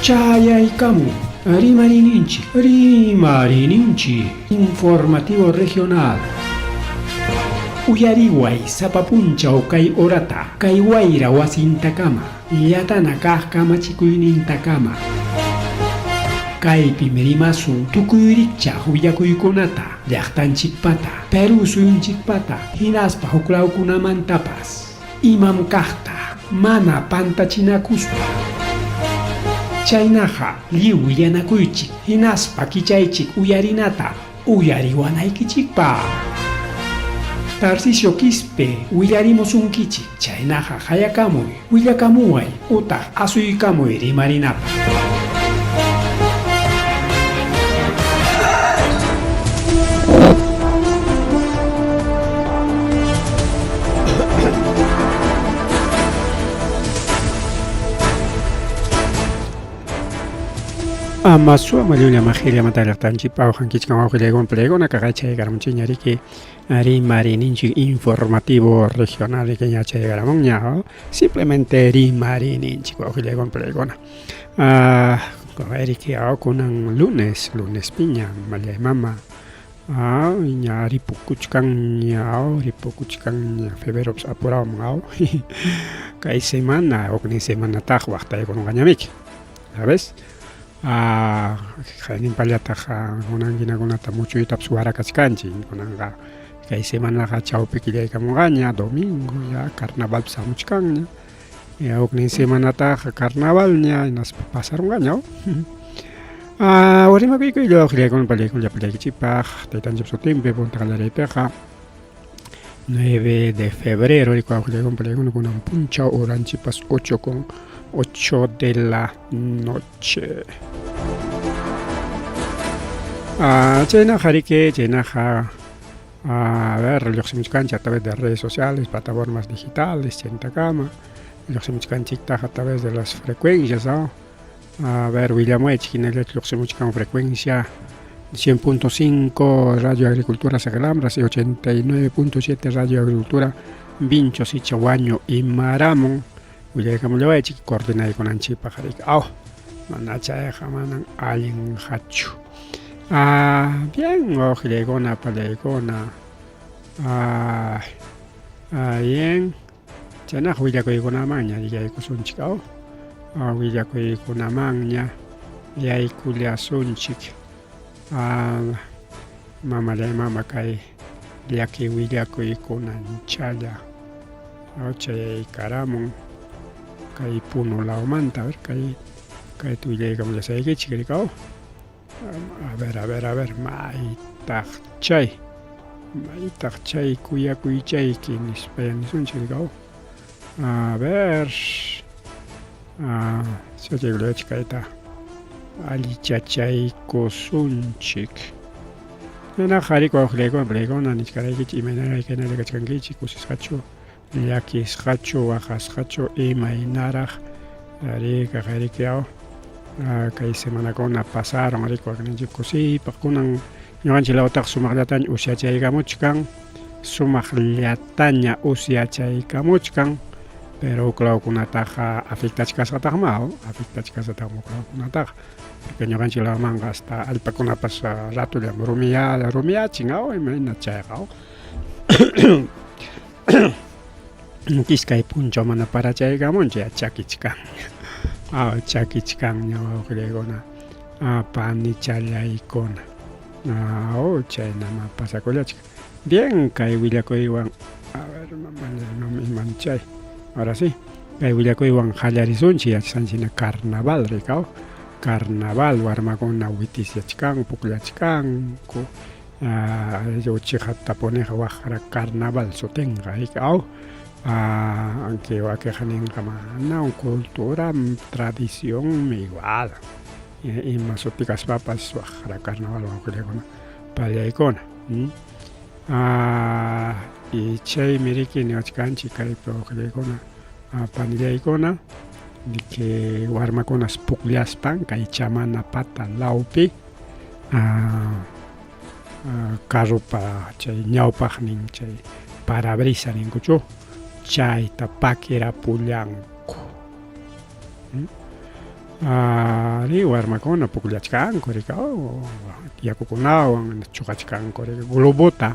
Chayaykamun Rimarininchik, Rimarininchik, Informativo Regional. Uyariway sapa punchaw kay horata, kay wayra wasintakama, llatana kaq kamachikuynintakama. Kaypim rimasun tukuy rikchaq willakuykunata, llaqtanchikpata, Perú suyunchikpata, hinaspa huklawkunamantapas. Imam kaqta mana pantachinakuspa. Chaynaqa lliw willanakuychik hinaspa kichaychik uyarinata uyariwanaykichikpaq. Tarcisio Quispe willarimusunkichik, chaynaqa qayakamuy, willakamuway utaq asuykamuy rimarinapaq. Ama suwa llulla majilla matallaqtanchik pawqankichkan wawqillaykuna palaykuna kaqachay karamunchikña riki rimarininchik informativo regional riki ña chaykaramunña simplemente rimarininchik wawqillaykuna palaykuna ah, riki kunan lunes lunespiña mallay mama Ah, ña ripukuchkanña, ripukuchkanña, febreropas apurawan, aw. Kay semana, huknin semanataq waqtaykunqañamiki, ¿sabes? Ah, qayninpallataq kunan hinakunata muchuytapas warakachkanchik, kunanqa kay semanaqa chawpi killaykamunqaña, domingo ya carnavalpas hamuchkanña, ya huknin semanataqa carnavalña hinaspa pasarunqaña, aw. Ah, rimakuykuy wawqillaykuna pallaykuna llapallaykichikpaq taytanchikpa sutinpi punta qallariypiqa 9 de febrero wawqillaykuna pallaykuna kunan punchaw horanchikpas 8 con 8 de la noche. Ah, chaynaqa riki chaynaqa a ver lluqsimuchkanchik a través de redes sociales, plataformas digitales chaynatakama lluqsimuchkanchiktaq a través de las frecuencias, ¿no? A ver, willamuychik hinallachu lluqsimuchkan frecuencia 100.5 Radio Agricultura Sagalambras y 89.7 Radio Agricultura Vinchos Icha Huaño y Maramon. Willaykamullawaychik coordinaykunanchikpaq riki. Aw, mana chayqa manan allinqachu. Ah, bien, wawqillaykuna, pallaykuna. Ah, ah, bien. Chaynaqa willakuykunamanña yaykusunchik aw? Willakuykunamanña yaykullasunchik. Mamallay mama kay llaki willakuykunanchala chayaykaramun kay Puno lawmanta. A ver kay kayta willaykamullasaykichik rikaw. A ver, a ver, a ver, maytaq chay, maytaq chay kuyakuychayki nispa nisunchik rikaw. A ver, chaykullachik kayta allichachaykusunchik. Chaynaqa qhari wawqillaykuna palaykuna nichkaraykichik imaynaraq kaynalla kachkankichik kusisqachu llakisqachu waqasqachu imaynaraq rika qariki aw kay semanakuna pasaron riki wakinninchik kusiypaq kunan ñuqanchik lawtaqa sumaqllataña usyachaykamuchkan sumaqllataña usyachaykamuchkan pero huk lawkunataqa afectachkasqataqmi aw afectachkasqataqmi huk lawkunataqa porque ñuqanchik lawmanqa hasta allpakunapas ratullam rumiya rumiyachin aw imayna chayqa aw Iskay punchaw mana parachaykamunchu ya chakichkanña. Aw chakichkanña wawqillaykuna, panichallaykuna. Aw chaynama pasakullachkan. Bien kay willakuywan, a ver mamallay iman chay. Ahora sí, kay willakuywan qallarisunchik yachasqanchik hina carnaval rikaw. Carnaval warmakuna witisyachkanku, pukllachkanku. Chiqaptapuniqa waqra carnaval sutinqa riki aw aunque wakinqa ninqa mana culturam tradicionmi igual ima suti kaspapas waqra carnaval wawqillaykuna pallaykuna y chaymi riki niwachkanchik kaypi wawqillaykuna panillaykuna de que warmakunas pukllaspan kay chamana pata lawpi carropa chay ñawpaqnin chay parabrisa ninkuchu chayta pakirapullanku. Ari warmakuna pukllachkanku riki yakukunawan chuqachkanku riki globota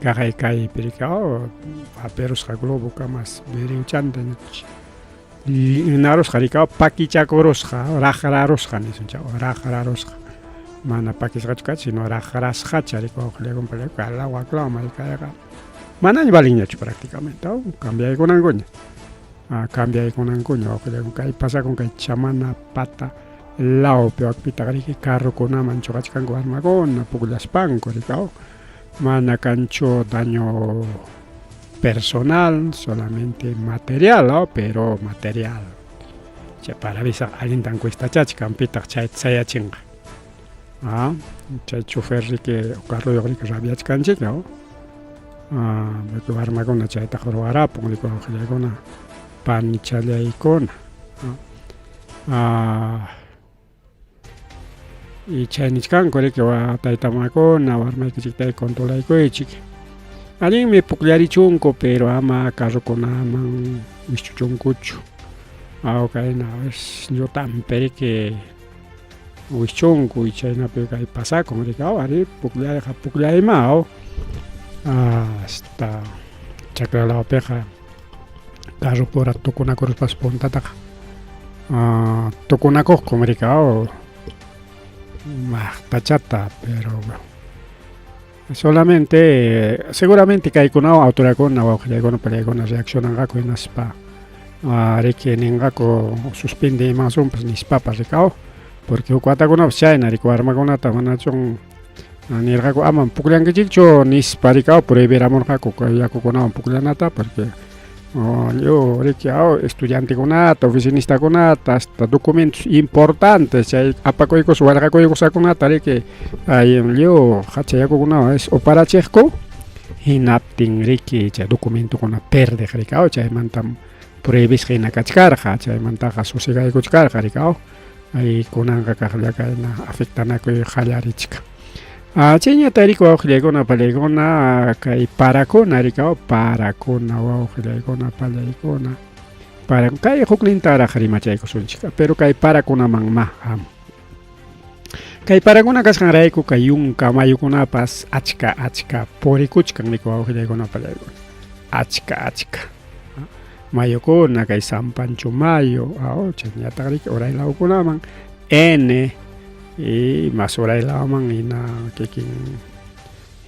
kaqay kaypi riki aperusqa globo kamas biriwchanta narusqa riki pakichakurusqa raqrarusqa nisunchik raqrarusqa mana pakisqachu kachkan sino raqrasqacha riki wawqillayku waklawan kayqa manaña valinñachu prácticamente cambiaykunankuña cambiaykunankuña wawqillayku kay pasakun kay chamana pata lawpi wakpitaq riki carrokunaman chuqachkanku warmakuna pukllaspanku riki mana kanchu daño personal solamente material pero material chay parabrisaq allintan cuestachachkan pitaq chayta sayachinqa chay chofer riki carroyuq riki rabiachkanchik porque warmakuna chaytaqa ruwarapun riki wawqillaykuna panichallaykuna y chay nichkanku riki tayta mamakuna warmaykichiktay controlaykuychik allinmi pukllarichunku pero ama carrokunaman wischuchunkuchu kayna llutanpi riki wischunku y chaynapi kay pasakun riki arí pukllayqa pukllayma hasta chakra lawpiqa carro pura tukunakuruspas puntataqa tukunakuqkum riki maqtachata pero solamente seguramente kaykunawan autoridadkuna wawqillaykuna palaykuna reaccionanqaku hinaspa riki ninqaku suspende imasunpas nispapas riki porque huk watakunapas chayna riki warmakunata manachun nirqaku amam pukllankichikchu nispa riki prohibiramurqaku yakukunawan pukllanata porque lliw riki estudiantekunata oficinistakunata hasta documentos importantes chay apakuykus warqakuykusqakunata riki lliw hacha yakukunawan uparachiqku hinaptin riki chay documentokuna perdeq riki chaymantam prohibisqa hina kachkarqa chaymantaqa sosegaykuchkarqa riki ay kunanqa kaqlla kayna afectanakuy qallarichkan chayñata riki wawqillaykuna pallaykuna kay parakuna riki parakuna wawqillaykuna pallaykuna para kay huknintaraq rimachaykusunchik pero kay parakunamanma hamun kay parakuna kasqanrayku kay yunka mayukunapas achka achka purikuchkan riki wawqillaykuna pallaykuna achka achka mayukuna kay San Pancho mayu chayñataq riki uray lawkunaman N y mas uray lawman hina kikin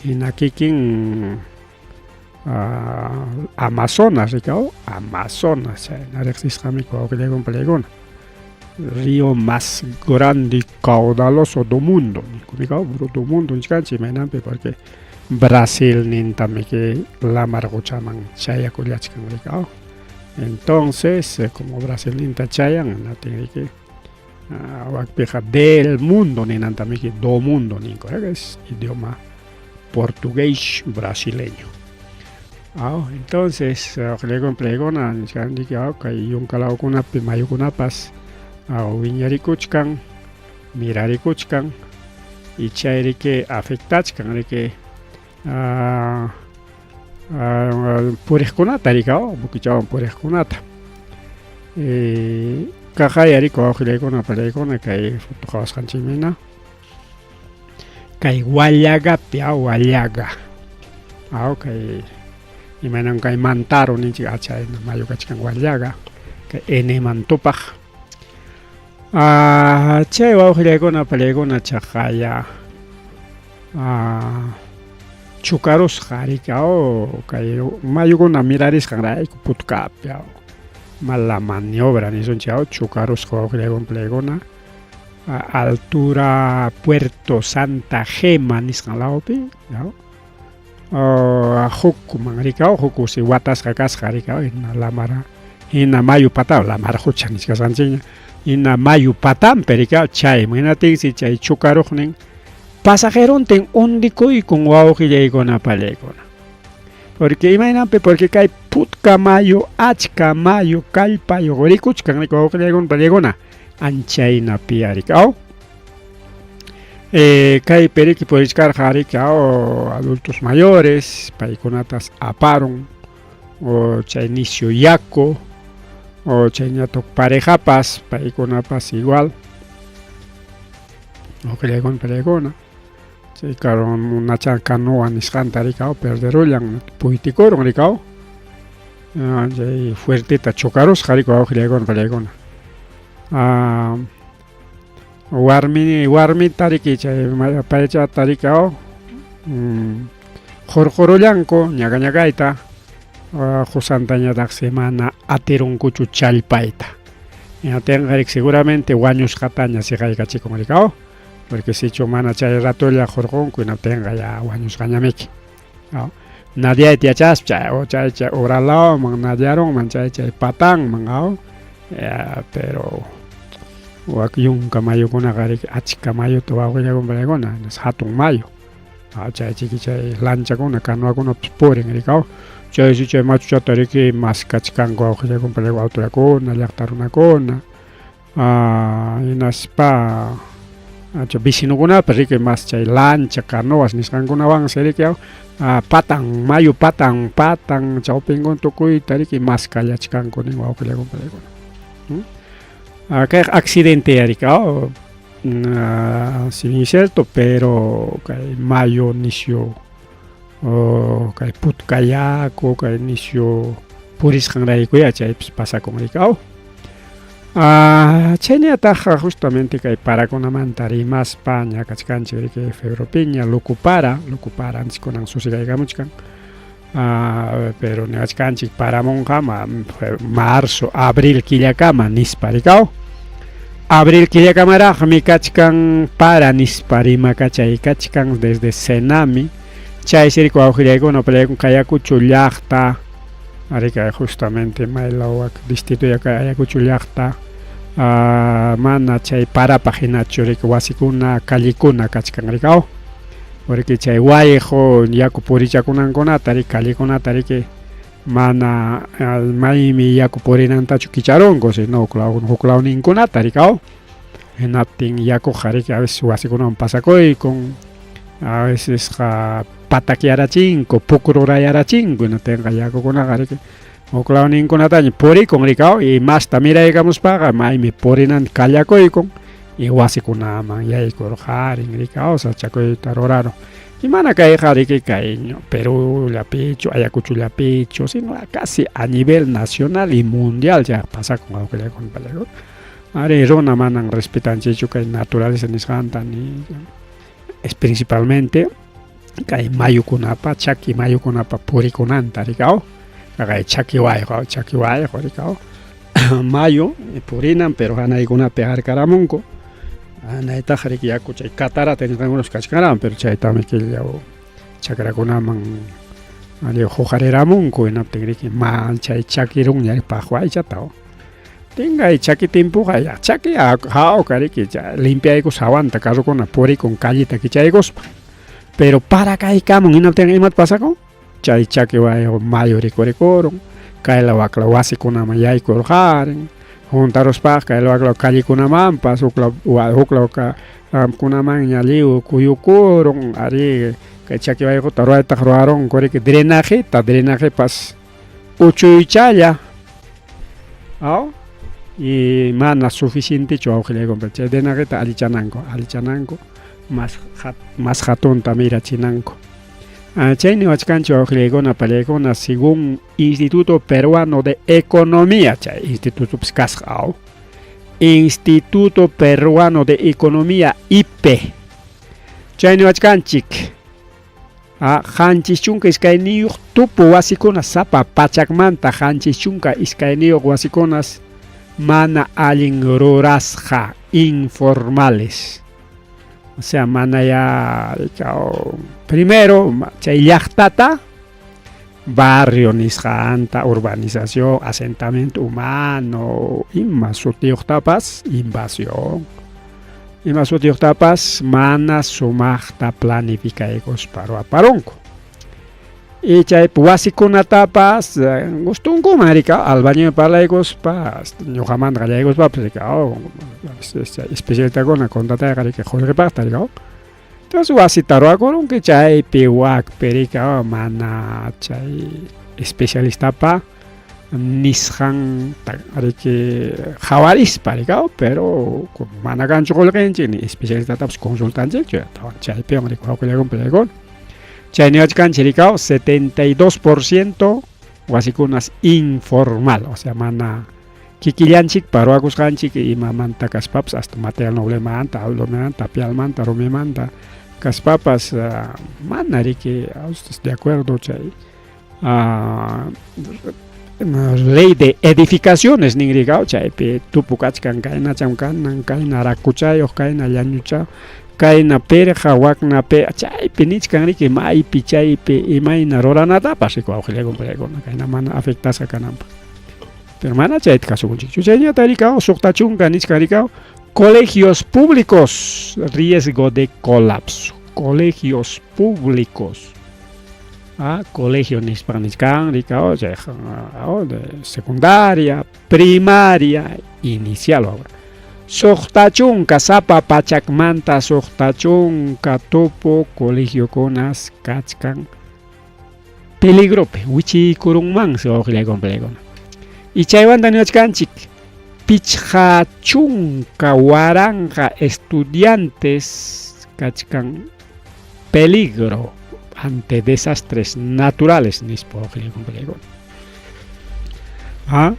hina kikin Amazonas riki Amazonas chayna riqsisqami wawqillaykuna pallaykuna río más grande y caudaloso do mundo ninkumi do mundo nichkanchik imaynanpi porque Brasil nintamiki lamar quchaman chayakullachkan riki entonces como Brasil ninta chayan hinaptin riki wakpiqa del mundo ninantamiki do mundo ninku es idioma portugués brasileño entonces wawqillaykuna pallaykuna nichkan riki kay yunka lawkunapi mayukunapas wiñarikuchkan mirarikuchkan y chay riki afectachkan riki puriqkunata riki buquichawan puriqkunata kaqaya riki wawqillaykuna pallaykuna kay foto qhawasqanchikmina kay Huallagapi Huallaga kay imaynan kay Mantaro ninchik chayna mayu kachkan Huallaga kay N mantupaq chay wawqillaykuna pallaykuna chaqaya chukarusqa riki kay mayukuna mirarisqanrayku putkapi mala maniobra nisunchik chukarusqa wawqillaykuna pallaykuna altura Puerto Santa Gema nisqan lawpi hukman riki huk watasqa kasqa riki hina lamar hina mayu patapi lamar qucha nichkasqanchikña hina mayu patanpi riki chayman hinaptinsi chay chukaruqnin pasajerontin hundikuykun wawqillaykuna pallaykuna porque imaynanpi porque kay putka mayu achka mayu kallpayuq rikuchkan riki wawqillaykuna pallaykuna anchaynapi riki kaypi riki purichkarqa riki adultos mayores paykunatas aparun chay nisyu yaku. O chayñataq parejapas, paykunapas igual. Uqillaykuna pallaykuna. Chay karu munacha canoa nisqanta rikaw perderullan puytikurun rikaw. Chay fuerteta chocarusqa rikaw uqillaykuna pallaykuna. Warmi warmita riki chay paychata rikaw qurqurullanku ñaka ñakayta qusantañataqsi mana atirunkuchu challpayta. Hinaptinqa riki seguramente wañusqataña siqaykachikun rikaw. Porque sichu mana chay ratolla qurqunku hinaptinqa ya wañusqañamiki. Nadiayta yachaspa chay o chay chay uralawman nadiarunman chay chay patanman aw pero wak yunka mayukunaqa riki achka mayuta wawqillakuna paykuna hatun mayu chay chiki chay lanchakuna canoakunapas purin riki aw chaysi chay machuchata riki maskachkanku wawqillakuna paykuna autoridadkuna llaqta runakuna hinaspa chay vecinokunapas riki mas chay lancha canoas nisqankunawansi riki patan mayu patan patan chawpinkuna tukuyta riki maskallachkanku nin wawqillakuna paykuna. Kayqa accidente riki si bien es cierto pero kay mayu nisyu kay putka yaku kay nisyu purisqanraykuya chaypis pasakun riki aw. Chhaynallataq justamente kay parakunamanta rimaspa ñakachkanchik riki febreropiña lukupara, lukupara antes kunan susigaykamuchkan pero niwachkanchik paramunqa marzo, abril killakama nispa riki aw. Abril killakamaraqmi kachkan para nispa rimakachay kachkan desde Senami chaysi riki wawqillaykuna palaykuna kay Ayacucho llaqta riki justamente maylaw wak distrito kay Ayacucho llaqta mana chay parapaq hinachu riki wasikuna callikuna kachkan riki aw. Porque chay wayqu yaku purichakunankunata riki callikunata riki mana maymi yaku purinantachu kicharunku sino huklawninkunata riki aw. Hinaptin yakuqa riki a veces wasikunaman pasakuykun a vecesqa patakyarachinku pukrurayarachinku hinaptinqa yakukunaqa riki huklawninkunataña purikun riki aw y masta miraykamuspaqa maymi purinanta kallakuykun y wasikunaman yaykurqarin riki aw sachakuyta rurarun. Y mana kayqa riki kay Perú llapichu Ayacuchollapichu sino casi a nivel nacional y mundial chayqa pasakun wawqillaykuna pallaykuna. Ari runa manan respetanchikchu kay naturaleza nisqanta ni es principalmente kay mayukunapa chaki mayukunapa purikunanta riki aw. Kay chaki wayqu chaki wayqu riki aw. Mayu purinan pero hanaykunapi harkaramunku hanaytaqa riki yaku chay catarata nisqankunapas kachkanraqmi pero chaytami killaw chakrakunaman huqariramunku hinaptin riki ma chay chakirunña paqwa aychata. Tingay chaki timpuqa ya chaki hawka riki limpiaykus hawanta carrokuna purikun callita kichaykuspa pero para kaykamun hinaptinqa imata pasakun chay chaki wayqu mayu rikurikurun kaylaw waklaw wasikunaman yaykurqarin huntaruspaqa kaylaw waklaw callikunamanpas huklaw huklaw kunamanña lliw kuyukurun ari kay chaki wayquta ruraytaqa rurarunku riki drenajeta drenajepas uchuychalla aw y mana suficientechu wawqillaykuna chay drenajeta allichananku allichananku mas mas hatunta mirachinanku. Chay niwachkanchik wawqillaykuna pallaykuna según Instituto Peruano de Economía chay institutopas kasqa aw. Instituto Peruano de Economía IPE chay niwachkanchik 72 tupu wasikuna sapa pachakmanta 72 wasikunas mana allin rurasqa informales. O sea mana ya primero chay llaqtata barrio nisqanta urbanización asentamiento humano ima sutiyuqtapas invasión ima sutiyuqtapas mana sumaqta planificaykuspa ruwaparunku. Y chaypi wasikunatapas gustunkuman riki albañil parlaykuspa ñuqamanta qallaykuspapas riki especialistakuna contratayqa riki qullqipaqta riki entonces wasita ruwakurunki chaypi wakpi riki mana chay especialistapa Nisqanta riki qhawarispa rikaw, pero mana kanchu qullqinchik ni especialistatapas consultanchikchu chaypiwan riki wawqillaykuna chay niwachkanchik rikaw 72% wasikunas informal, o sea mana kikillanchikpa ruwakusqanchik imamanta kaspapas hasta material noblemanta, aldomanta, tapialmanta, rumimanta kaspapas mana riki de acuerdo chay ley de edificaciones ninrikaw chaypi tupu kachkan kaynacham kanan kayna rakuchayuq kayna llañucha kayna pirqa wakna pe chaypi nichkan riki maypi chaypi imayna ruranatapas riki wawqillaykuna kayna mana afectasqa kananpaq pero mana chayta kasukunchikchu chayñata rikaw 60 nichkan rikaw colegios públicos riesgo de colapso colegios públicos. Ah, colegio nispan nichkan rikaw chayqa de secundaria, primaria, inicial ahora. 60 sapa pachakmanta 60 tupu colegiokunas kachkan peligropi wichiykurunmansi wawqillaykuna. Y chaywanta niwachkanchik 50,000 estudiantes kachkan peligro ante desastres naturales nispa wawqillaykuna. Ah,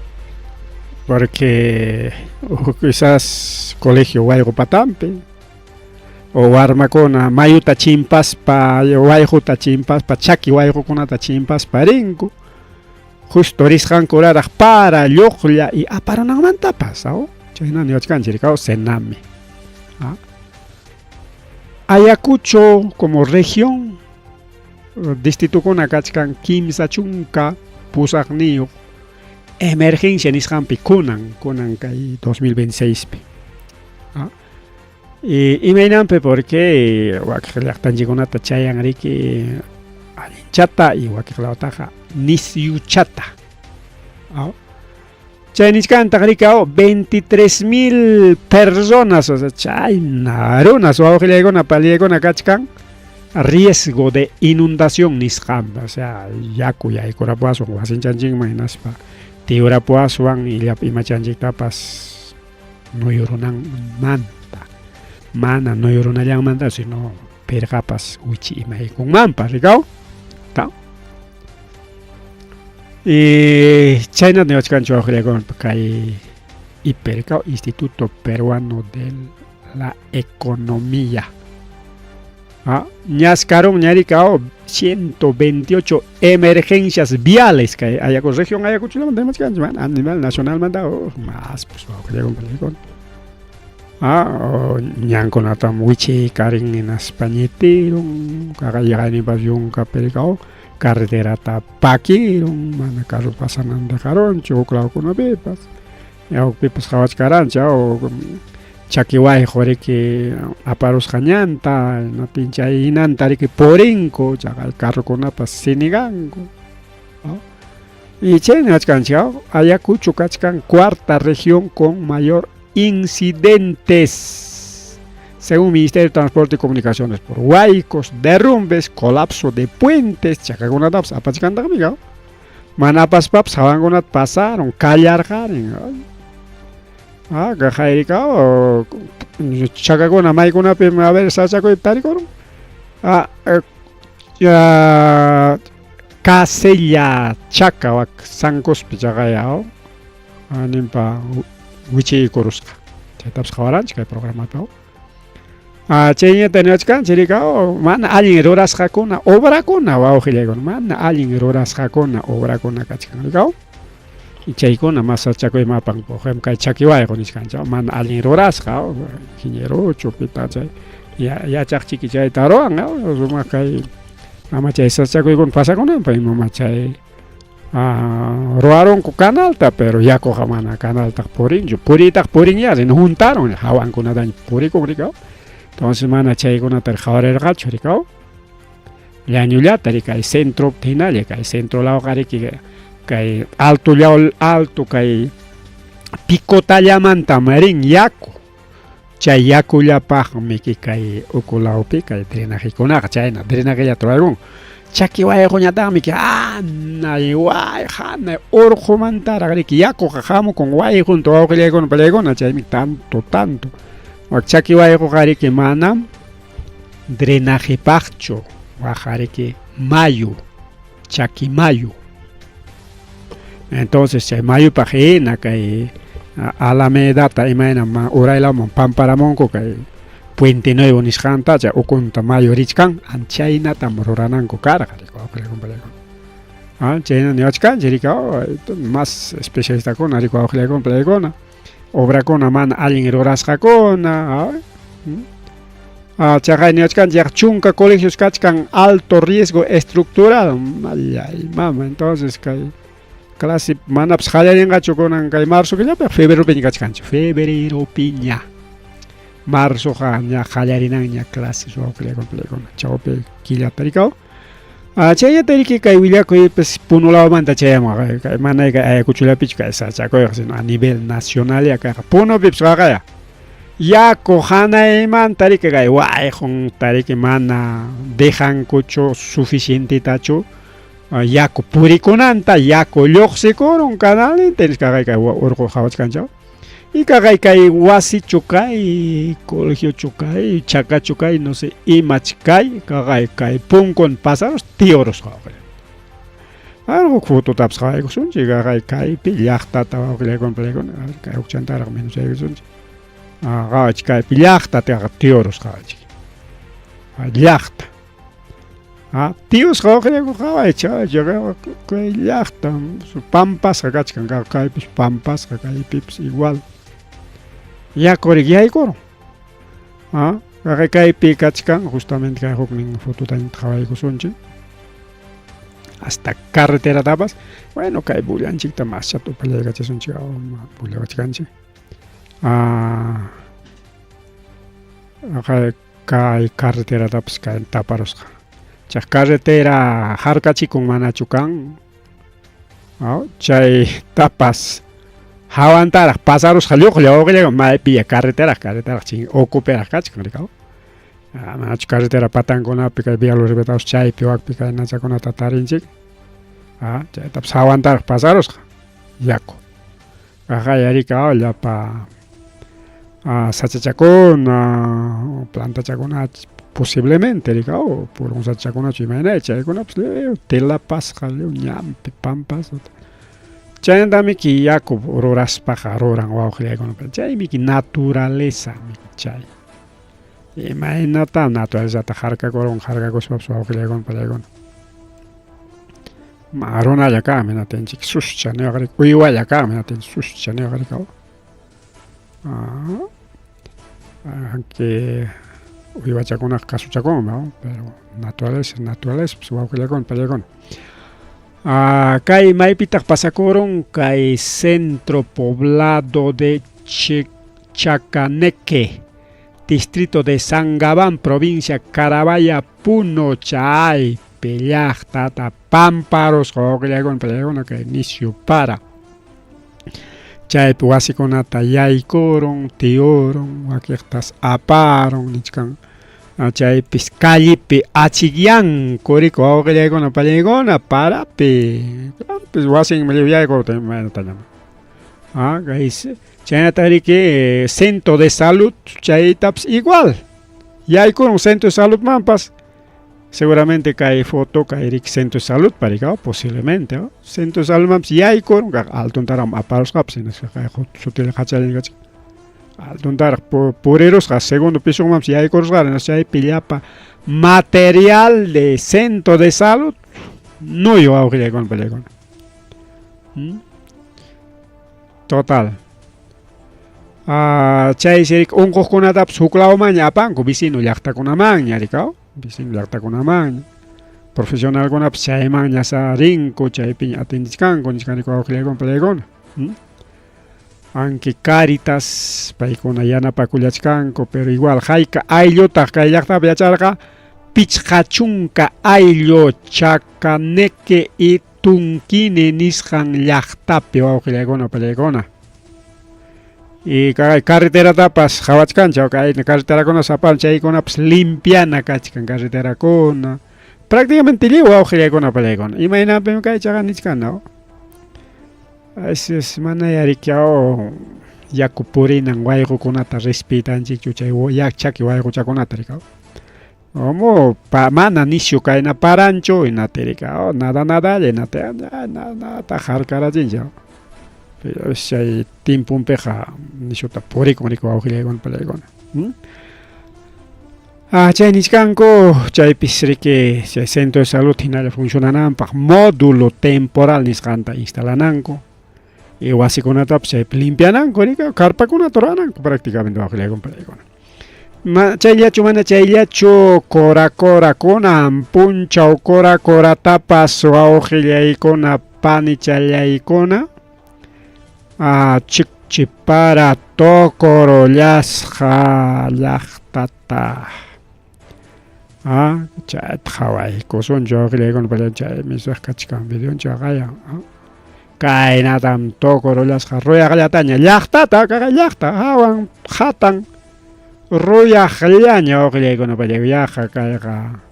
porque quizás colegio wayqu patampi o warmakuna mayuta chimpaspa wayquta chimpaspa chaki wayqukunata chimpaspa rinku justo risqankuraraq para lluqlla y aparunanmantapas aw chayna niwachkanchik rikaw Sename. Ah. Ayacucho como región distritukuna kachkan 38 emergencia nisqanpi kunan kay 2026 pi. Ah. Y imaynanpi porque wakiq llaqtanchikkunata chayan riki allinchata y wakiq lawtaqa nisyuchata. Ah. Chay nichkantaq rikaw 23,000 personas, o sea, chayna runas wawqillaykuna palillaykuna kachkan riesgo de inundación nisqanpi, o sea, yaku yaykurapuwasun wasinchanchikman hinaspa tiwrapuwaswan illap imachanchiktapas nuyurunanmanta, mana nuyurunallanmanta sino pirqapas wichi imaykunmanpas rikaw. Ta. Y chayna niwachkanchik wawqillaykuna kay IPE rikaw Instituto Peruano de la Economía. Ah, ñaskarun ñarikaw 128 emergencias viales kay Ayacucho región Ayacucho lamanta rimachkanchik mana a nivel nacional manta más pues wawqillaykuna. Ah, ñankunatam wichiykarin hinaspa ñitirun yaqayninpas yunkapi rikaw carreterata pakirun mana carro pasanan dejarunchu huk lawkunapipas hukpipas qhawachkaranchik chaki wayqu riki aparusqa ñanta hinaptin chay hinanta riki purinku chaqay carrokunapas siniganku. Y chayna kachkanchik Ayacucho kachkan cuarta región con mayor incidentes según Ministerio de Transporte y Comunicaciones por huaicos, derrumbes, colapso de puentes, chakakunatapas apachkantaqmi mana apaspapas hawankunata pasaron, kallarqarin. Ah, qayrikaw chakakuna maykunapim a ver sachakuypi tarikurun. Ah, Casella chaka wak Sancospi chaqaya ninpa wichiykurusqa. Chaytapas qhawaranchik kay programapi. Ah, chayñata niwachkanchik rikaw mana allin rurasqakuna obrakuna wawqillaykuna mana allin rurasqakuna obrakuna kachkan rikaw. Chaykuna mas sachakuyman apan kay chaki wayqu nichkanchik mana allin rurasqa ingenierochu pita chay yachaqchiki chayta ruwan sumaq kay ama chay sachakuykuna pasakunanpaq imama chay ruwarunku canalta pero yakuqa mana canaltaq purinchu puriytaq purinya sino juntarun hawankunataña purikun rikaw entonces mana chaykunata qhawarirqachu rikaw llañullata kay centro hinalla kay centro lawqa riki kay alto llaw alto kay picotallamantam rin yaku chay yakullapaqmi kay uku lawpi kay drenajekunaqa chayna drenajellata rurarun. Chaki wayquñataqmi hanay way hanay urqumantaraq riki yakuqa hamukun wayqunta wawqillaykuna pallaykuna chaymi tanto tanto. Wak chaki wayquqa riki manam drenajepaqchu waqqa riki mayu chaki mayu. Entonces chay mayupaq hina kay Alamedata imayna uraylawman pamparamunku kay Puente Nuevo nisqanta chay ukunta mayu richkan chaynatam rurananku karqa ah, chayna niwachkanchik rika más especialistakuna rika wawqillaykuna palaykuna obrakuna mana allin rurasqakuna ah, chaqay niwachkanchik yaqa chunka colegios kachkan alto riesgo estructural mallay mama entonces kay clase manapas qallarinqachu kunan kay marzo killapi febreropiña kachkanchik febreropiña marzoqa ña qallarinanña clases wawqillaykuna chawpi killata rikaw Ah, chaynata riki kay willakuypas Puno lawmanta chayamuq kay mana kay Ayacuchollapichu kay sachakuyqa sino a nivel nacional ya kayqa Punopipas qaqaya yaku hanaymanta riki kay wayqunta riki mana dejankuchu suficientetachu yaku purikunanta yaku lluqsikurun canalninta nisqaqa kay urqu qhawachkanchik Y kaqay kay wasichu kay, colegiochu kay, chakachu kay, no sé, imach kay, kaqay kay punkun pasarus tiurus wawqi. Algo fototapas qhawaykusunchik, kaqay kaypi llaqtata wawqillaykuna palaykuna, a ver kay hukchantaraq menos aykusunchik. Ah, qhawachik kaypi llaqtata kaqa tiurus qhawachik. Llaqta. Ah, tiusqa wawqillaykuna qhawaychik, qhawaychik, kay llaqta pampasqa kachkan, kaypis pampasqa, kaypipis igual. Yakurik yaykurun. Ah, kaqay kaypi kachkan, justamente kay huknin fotota qhawaykusunchik. Hasta carreteratapas, bueno, kay bullanchikta mascha tupallaykachisunchik, bullawachkanchik. Ah, kay carreteratapas kay taparusqa. Chay carretera harkachikun manachu kan? Chay tapas hawantaraq pasarusqa lluqlla wawqilla maypiya carreteraq carreteraq chin ukupiraq kachkan rikaw. Manachu carretera patankunapi kay Vía Los Libertadores chaypi wakpi kay nachakunata tarinchik. Chaytapas hawantaraq pasarusqa yaku. Kaqay rikaw llapa sachachakuna plantachakuna posiblemente rikaw purun sachachakunachu imaynay chaykunapas lliw telapasqa lliw ñanpi pampasqa chaynatamiki yaku ruraspaqa ruran wawqillaykuna chaymiki naturaleza chay imaynata naturalezata harkakurun harkakuspapas wawqillaykuna pallaykuna ma runalla kanmi natinchik suscha niwaq riki uywalla kanmi natinchik suscha niwaq rikaw aunque uywachakunaqa kasuchakunmi pero naturaleza naturaleza pues wawqillaykuna pallaykuna kay maypitaq pasakurun kay centro poblado de Chacaneque distrito de San Gabán provincia Carabaya Puno chaypi llaqtata pamparusqa wawqillaykuna pallaykuna kay nisyu para chaypi wasikunata yaykurun tiyurun wakiqtas aparun nichkan chaypis callepi achikyanku riku wawqillaykuna pallaykuna parapi wasinman lliw yaykurta imaynataña kay chaynataq riki centro de salud chaytapas igual yaykurun centro de saludmanpas seguramente kay foto kay riki centro de salud parikaw posiblemente centro de saludmanpas yaykurun altuntaraq aparusqapas hinaspa kay sutilla qachallinkachik altuntaraq purirusqa segundo pisomanpas yaykurusqa chaypi llapa material de centro de salud nuyu wawqillaykuna pallaykuna total chaysi riki unquqkunatapas huk lawmanña apanku vecino llaqtakunamanña rikaw vecino llaqtakunamanña profesionalkunapas chaymanña sa rinku chaypiña atendichkanku nichkanriku wawqillaykuna pallaykuna aunque Caritas paykuna yanapakullachkanku pero igual hayka ayllutaq kay llaqtapi yacharqa pichqa chunka ayllu Chacaneque y Tunquine nisqan llaqtapi wawqillaykuna pallaykuna y kay carreteratapas qhawachkanchik kay carreterakuna sapan chaykunapas limpiana kachkan carreterakuna Prácticamente lliw wawqillaykuna pallaykuna. Imaynapim kaychaqa nichkana. Es mana yarikiaw yaku purinan wayqukunata respetanchikchu chay chaki wayquchakunata rikaw. Omo pa, mana nisyu kayna paranchu inatirika oh, nada nadalla inati nada harkarachinchik. Pero chay tiemponpiqa nisyuta purikun riki wawqillaykuna pallaykuna. Ah, chay nichkanku chaypis riki chay centro de salud hinalla funcionananpaq módulo temporal nisqanta instalananku y wasikunatapas chaypi limpiananku riki carpakunata rurananku prácticamente wawqillaykuna pallaykuna. Ma, chayllachu mana chayllachu cora corakuna punchaw cora coratapas wawqillaykuna panichallaykuna ah, chikchipara tukurullasqa llaqtata. Ah, chayta qhawaykusunchik wawqillaykuna palla chaymi suq kachkan videonchik qaya. Kaynatam tukurullasqa ruyaqllataña llaqtata kaqay llaqta hawan qhatan ruyaqllaña wawqillaykuna palla yaqa kayqa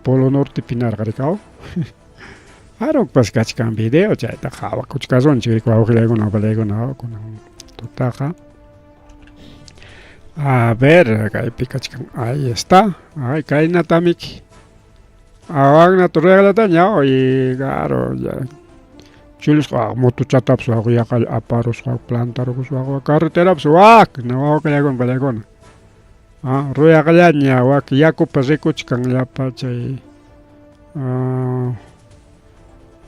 Polo Norte pinarqa rikaw. Arukpas kachkan video chayta qhawakuchkasunchik wawqillaykuna pallaykuna kunan tutaqa. A ver, kaypi kachkan. Ahí está. Ay, kaynatamiki. Awakna ruyaqllataña y claro, ya. Chulusqa motochatapas waq yaqa aparusqa plantarukusqa carreterapas wak wawqillaykuna pallaykuna. Ah, ruyaqllaña wak yakupas rikuchkan llapa chay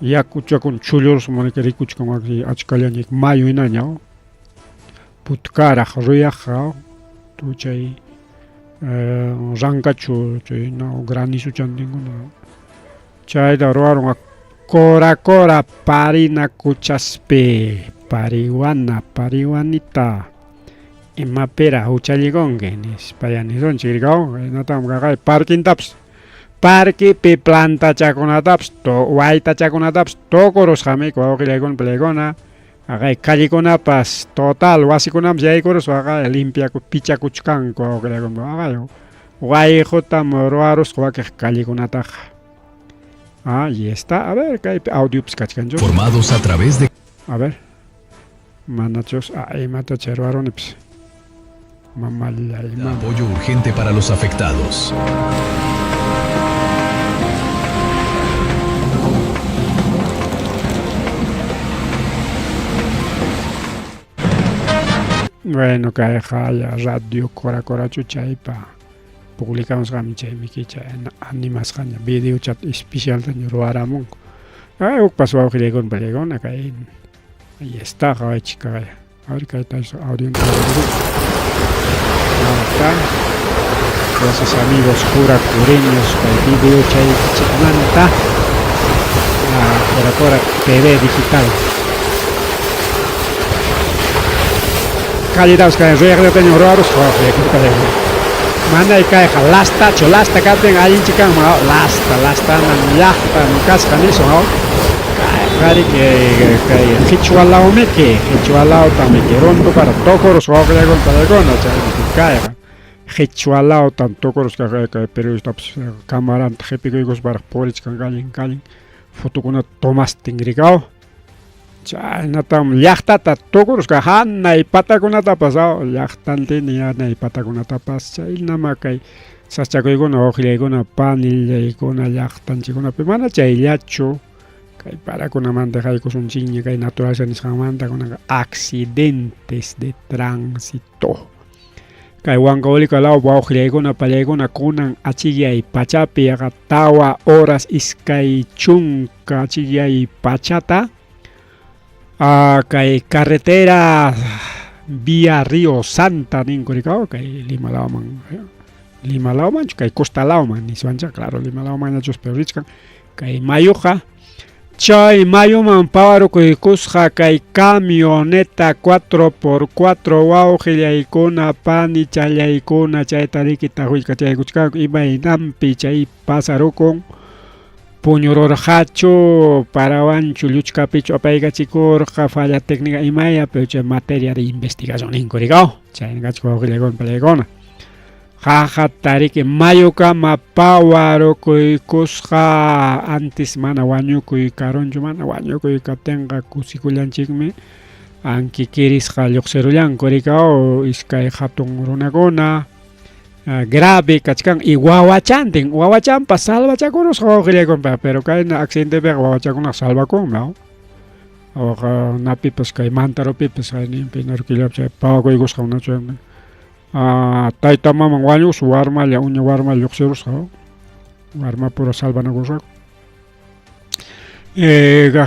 yakuchakuna chullurusqa mana rikuchkan wak achkallaña mayu hinaña putkaraq ruyaqqa tu chay rankachu chay granizuchantinkuna chayta ruwarun Cora Cora parina kuchaspi pariwana pariwanita imapira huchallikunki nispa nisunchik rikaw kaynatam kaqay parkintapas parkipi plantachakunatapas waytachakunatapas tukurusqamiki wawqillaykuna pallaykuna aqay callekunapas total wasikunapas yaykurusqa aqay limpiaku pichakuchkanku wawqillaykuna aqay wayqutam ruwarusqa wakiq callekunataqa. Ahí está. A ver, kaypi audiopas kachkanchu. Formados a través de A ver. Manachus, imata chay ruwarunipis. Mamalla ima. apoyo urgente para los afectados. Bueno, kayqa ya radio Cora Corachu chaypa publicamusqami chaymi chay animasqaña video chat especialtaña ruwaramunku. Ay, hukpas wawqillaykuna pallaykuna kay ahí está qhawaychik kay. A ver kayta audio. Está. Gracias amigos curacureños kay video chay chikmanta. Cora Cora TV digital. Calletapas kay ruyaqllataña ruwarusqa wawqillaykuna. Manay kayqa lastachu lasta kaptin allinchi kanman lasta lastanan llaqtam kasqa nisun kayqa kay qichwa lawmiki qichwa lawtamiki runtupara tukurusqa wawqillaykuna pallaykuna chaymi kayqa qichwa lawtam tukurusqa kay periodistapas camaranta qhipikuykusparaq purichkan kallin kallin fotokunata tomastin rikaw chaynatam llaqtata tukurusqa hanay patakunatapas llaqtantini hanay patakunatapas chaynama kay sachakuykuna wawqillaykuna panillaykuna llaqtanchikkunapi mana chayllachu kay parakunamanta haykusunchikña kay naturaleza nisqanmanta kunanqa accidentes de tránsito. Kay Huancavelica law wawqillaykuna pallaykuna kunan achikyay pachapi yaqa tawa horas 20 achikyay pachata kay carretera vía Río Santa ninku rikaw kay Lima lawman Lima lawmanchu kay Costa lawman niswancha claro Lima lawmanñachus pero richkan kay mayuqa chay mayuman pawarukuykusqa kay camioneta 4x4 wawqillaykuna panichallaykuna chayta riki taqwiykachaykuchkanku imaynanpi chay pasarukun puñururqachu parawanchu lluchkapichu apaykachikurqa falla técnica imaya pero chay materia de investigación ninku rikaw chayna kachka wawqillaykuna pallaykuna. Qaqata riki mayukama pawarukuykusqa antes mana wañukuy karunchu mana wañukuy kaptinqa kusikullanchikmi anki kirisqa lluqsirullanku rikaw iskay hatun runakuna grave kachkan y wawachantin wawachanpas salvachakurusqa wawqillaykunpa pero kayna accidentepiqa wawachakunaqa salvakunmi aw wawaqa napipas kay mantarupipas kayninpi narkillapi chay pawakuykusqa unachu Tayta maman wañusqa warmalla uña warmalla lluqsirusqa warmapura salvanakusqaku.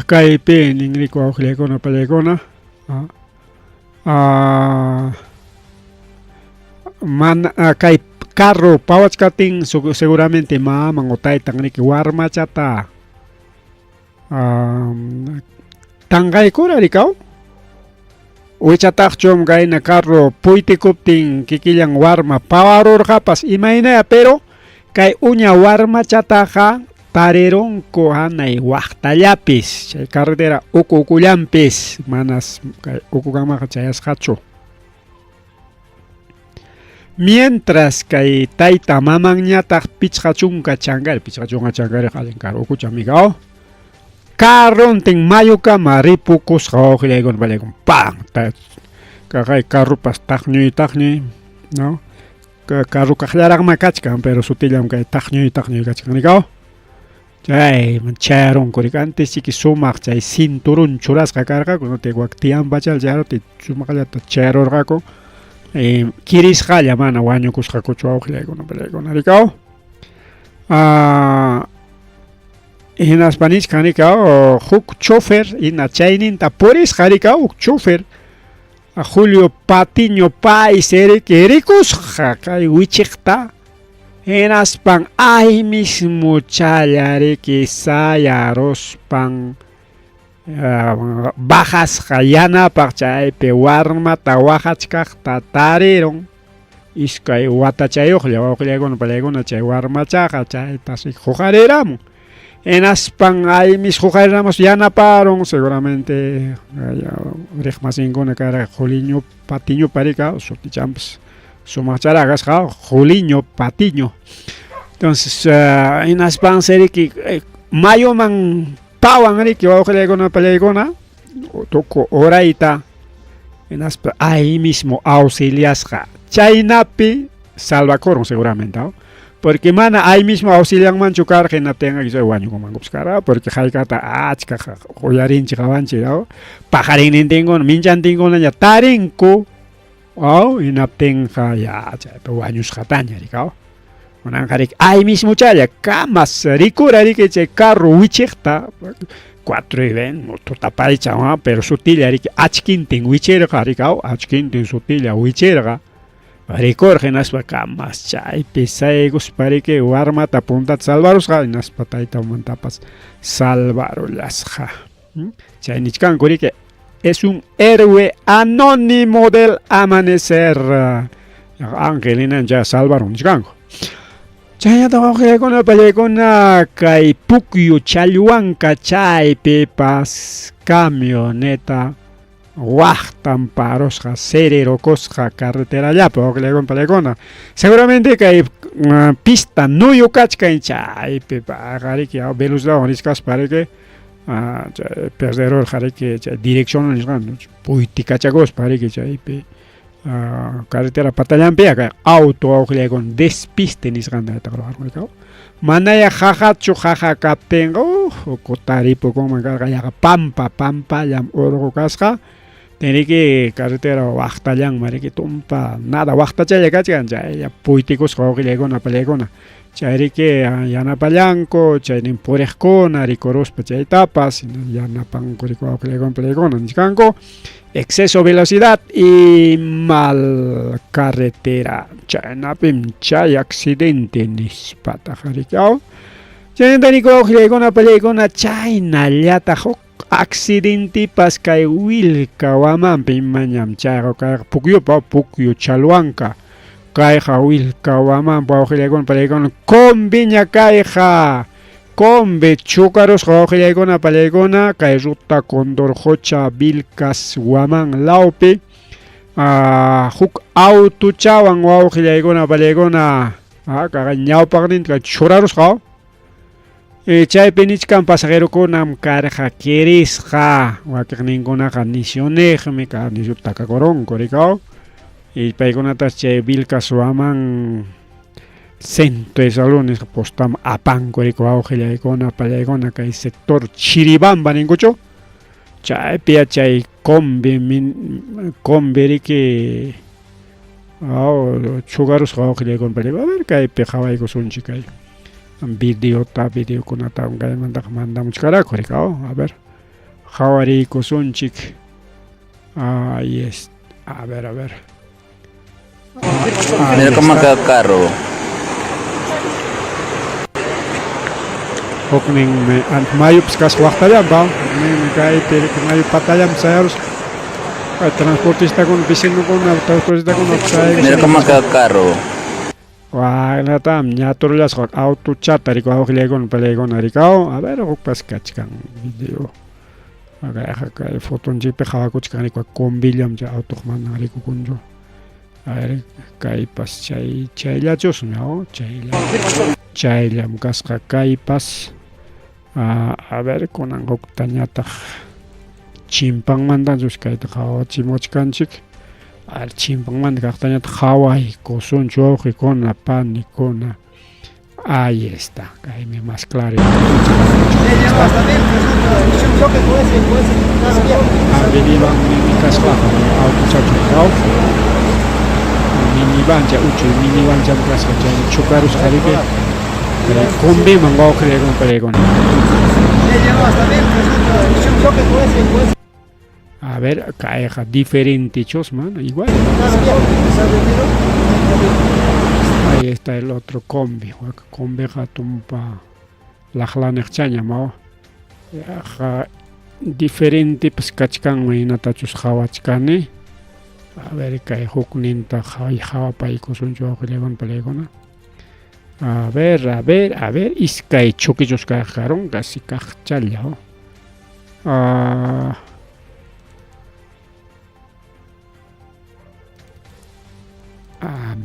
Kaypi ninriku wawqillaykuna pallaykuna mana kay carro pawachkaptin seguramente maman o taytan riki warmachata Tanqaykura rikaw wichataqchum kayna carro puytikuptin kikillan warma pawarurqapas imaynaya pero kay uña warmachataqa tarirunku hanay waqtallapis chay carretera uku ukullanpis manas kay ukukamaqa chayasqachu. Mientras kay tayta mamanñataq 50 chankari, 50 chankariqa allin karu ukucha mikaw. Carrontin mayukama ripukusqa wawqillaykuna pallaykun pam kaqay carropas taqñuy taqñuy no carro kaqllaraqma kachkan pero sutillam kay taqñuy taqñuy kachkan rikaw Chayman chayarunku riki antes chiki sumaq chay cinturón churasqa karqaku no wak tiyan pachal chayaruptin sumaqllata chayarurqaku kirisqalla mana wañukusqakuchu wawqillaykuna pallaykuna rikaw hinaspa nichkan rikaw huk chofer hina chayninta purisqa rikaw huk chofer Julio Patiño Pais riki rikusqa kay wichiqta Hinaspan ay mismo challariki sayaruspan bajasqa yanapaq chaypi warmata waqachkaqta tarirun iskay watachayuqlla wawqillaykuna pallaykuna chay warmachaqa chaytas huqariramun hinaspan ay mis huqariramus yanaparun seguramente riqmasinkuna karqa Juliño Patiño parika sutichanpas Sumaqcharaq kasqa Juliño Patiño. Entonces, hinaspansi riki mayuman pawan riki wawqillaykuna pallaykuna tuku urayta hinaspa ahí mismo auxiliasqa chaynapi salvakurun seguramente porque mana ahí mismo auxilianmanchu karqa hinaptinqa chay wañukunmankupas karqa porque haykata achka uyarinchik qawanchik paqarinnintinkuna minchantinkunaña tarinku Aw, hinaptinqa ya chaypi wañusqataña riki aw. Kunanqa riki ay mismochalla kamas rikura riki chay carro wichiqta cuatro y ven tutapaycha pero sutilla riki achkintin wichirqa riki aw achkintin sutilla wichirqa rikurqa hinaspa kamas chaypi saykuspa riki warmata puntata salvarusqa hinaspa tayta mamantapas salvarullasqa. Chay nichkanku riki es un héroe anónimo del amanecer. Ángel hinan ya salvaron nichkanku. Chaynata wawqillaykuna pallaykuna kay pukyu challwanka chaypipas camioneta waqtan parusqa sirirukusqa carreterallapi wawqillaykuna pallaykuna. Seguramente kay pista nuyu kachkan chaypi paqariki velocidadwan richkaspa riki chay perderurqa riki chay dirección nisqan puytikachakuspa riki chaypi carretera patallanpiya kay auto wawqillaykuna despiste nisqanta ruwarqan manaya qaqachu qaqa kaptinqa taripukunman karqa yaqa pampa pampallam urqu kasqa riki carretera waqtallanman riki tumpa nada waqtachalla kachkan chaylla puytikusqa wawqillaykuna pallaykuna chayriki yanapallanku chaynin puriqkuna rikuruspa chaytapas yanapanku riki wawqillaykuna pallaykuna nichkanku exceso velocidad y mal carretera chaynapim chay accidente nispataq riki aw chaynata riki wawqillaykuna pallaykuna chaynallataq huk accidentepas kay Willkawamanpi imañam chayqa kayqa pukyupa pukyu chalwanka kayqa Willkawamanpa wawqillaykuna pallaykuna combiña kayqa combi chukarusqa wawqillaykuna pallaykuna kay ruta Condorcocha Vilcas Waman lawpi. Huk autuchawan wawqillaykuna pallaykuna kaqa ñawpaqninta churarusqa. Chaypi nichkan pasajerokunam karqa kirisqa, wakiqninkunaqa nisyuniqmi ka nisyupi takakurunku rikaw. Y paykunatas chay Vilcashuaman centro de salud nisqa postaman apanku rikaw wawqillaykuna pallaykuna kay sector Chiribamba ninkuchu. Chaypi chay combi combi riki chugarusqa wawqillaykuna pallaykuna. A ver kaypi qhawaykusunchik kay videota videokunata kaymantaqa mandamuchkaraku rikaw. A ver qhawariykusunchik. Ahí es. A ver, a ver. Mira cómo quedó el carro. Hukninmi mayupas kasqa waqtallanpa, hukninmi kaypi mayu patallanpi sayarusqa. Transportistakuna, vecinokuna, transportistakuna sayarusqa. Mira cómo quedó el carro. Waynatam ñaturullasqa autochata rikuy wawqillaykuna palaykuna rikaw. A ver, hukpas kachkan video. Kayqa kay fotonchikpi qhawakuchkan rikuy combillam chay autoq mana rikukunchu. A ver, kaypas chay chayllachusmi, chaylla chayllam kasqa kaypas. A ver, kunan huktañataq chimpanmantachus kayta qhawachimuchkanchik. A ver, chimpanmanta kaqtañataq qhawaykusunchik wawqikuna, panikuna. Ahí está, kaymi más claro. Minivan kasqa autochachu kaw. Minivancha uchuy minivancham kasqa chaymi chukarusqa riki. Combiman wawqillaykuna palaykuna. A ver, kayqa diferente chusma, igual. Ahí está el otro combi. Combiqa tumpa laqlaniqchaña mawa. Yaqa diferente pues kachkanman hinatachus qhawachkani. A ver, kay hukninta qhawapaykusunchik wawqillaykuna palaykuna. A ver, a ver, a ver, iskay chukichus kayqa karun, casi kaqchalla.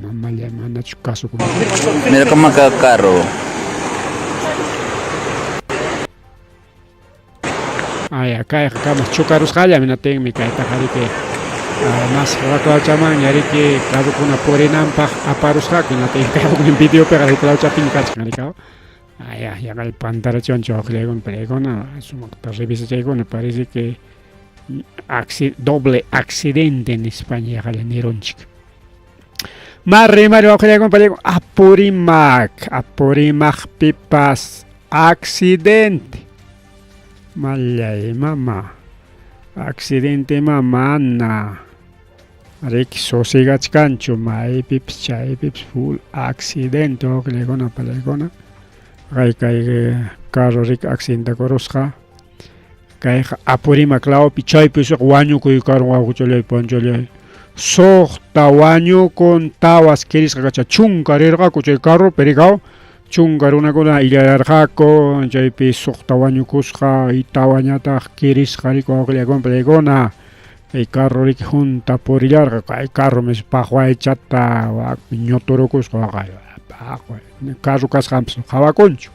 Mamalla manachu kasukunchu. Mira cómo quedó el carro. Ay, kayqa kamas chukarusqalla minatinmi kaytaqa riki mas huaklawchamanña riki carrokuna purinanpaq aparusqaku hinatin kay huknin videopiqa huklawchapiña kachkan rikaw. Ay, yaqa pantarachiwanchik wawqillaykuna palaykuna sumaqta revisachaykuna parece que doble accidente nispaña yaqalla nirunchik. Marri mari wawqillaykuna palaykuna Apurimac, Apurimacpipas accidente. Mallay mama, accidente mana. Riki sosigachkanchu maypipas chaypipas full accidente wawqillaykuna palaykuna. Kay kay carro riki accidentakurusqa. Kayqa Apurimac lawpi chaypi wañukuy karun wawqichallay panchallay. Suqta wañukun tawas kirisqa kacha chunka rirqaku chay carropi rikaw. Chunka runakuna illararqaku chaypi suqta wañukusqa y tawañataq kirisqa riku wawqillaykuna palaykuna. Kay carro riki junta purillarqa kay carro mis paqwaychata ñuturukusqa waqay paqway carro kasqanpas qhawakunchu.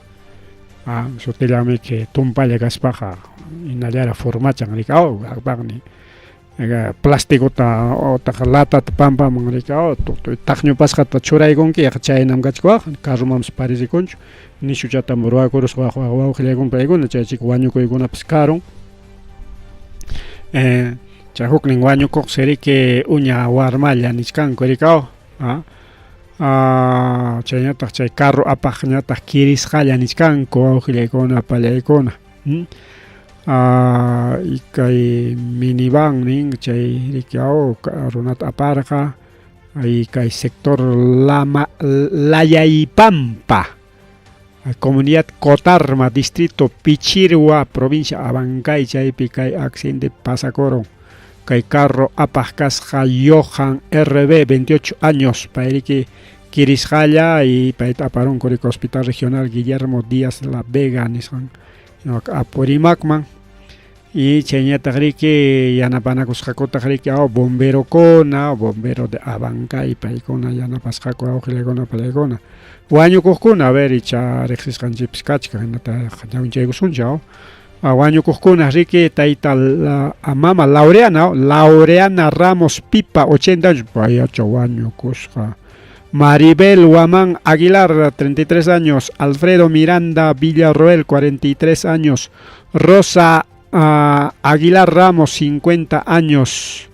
Sutillamiki tumpalla kaspaqa hinallara formachan rikaw apaqni plasticota otaq latata pampaman rikaw taqñupasqata churaykunki yaqa chaynam kachkawaq carromanpas parecikunchu nishuchatam ruwakurusqa wawqillaykuna palaykuna chaychika wañukuykunapas karun. Chay huknin wañukuqsi riki uña warmalla nichkanku rikaw. Chayñataq chay carro apaqñataq kirisqalla nichkanku wawqillaykuna palaykuna. Y kay minivan nin chay riki runata aparqa y kay sector Lama Layaypampa, comunidad Cotarma, distrito Pichirwa, provincia Abancay, chaypi kay accidente pasakurun. Kay carro apaq kasqa Johan RB, 28 años, payriki kirisqalla y payta aparunku riki Hospital Regional Guillermo Díaz La Vega nisqan Apurimacman. Y chayñataq riki yanapanakusqakutaq riki aw bomberokuna, bombero de Abancay paykuna yanapasqaku awqillaykuna palaykuna. Wañukuqkuna, a ver icha riqsisqanchikpis kachkan hinata ñawinchaykusunchik aw. Wañukuqkuna riki tayta mama Laureana, Laureana Ramos Pipa, 80 años, payacha wañukusqa. Maribel Guamán Aguilar, 33 años, Alfredo Miranda Villarroel, 43 años, Rosa Aguilar Ramos, 50 años,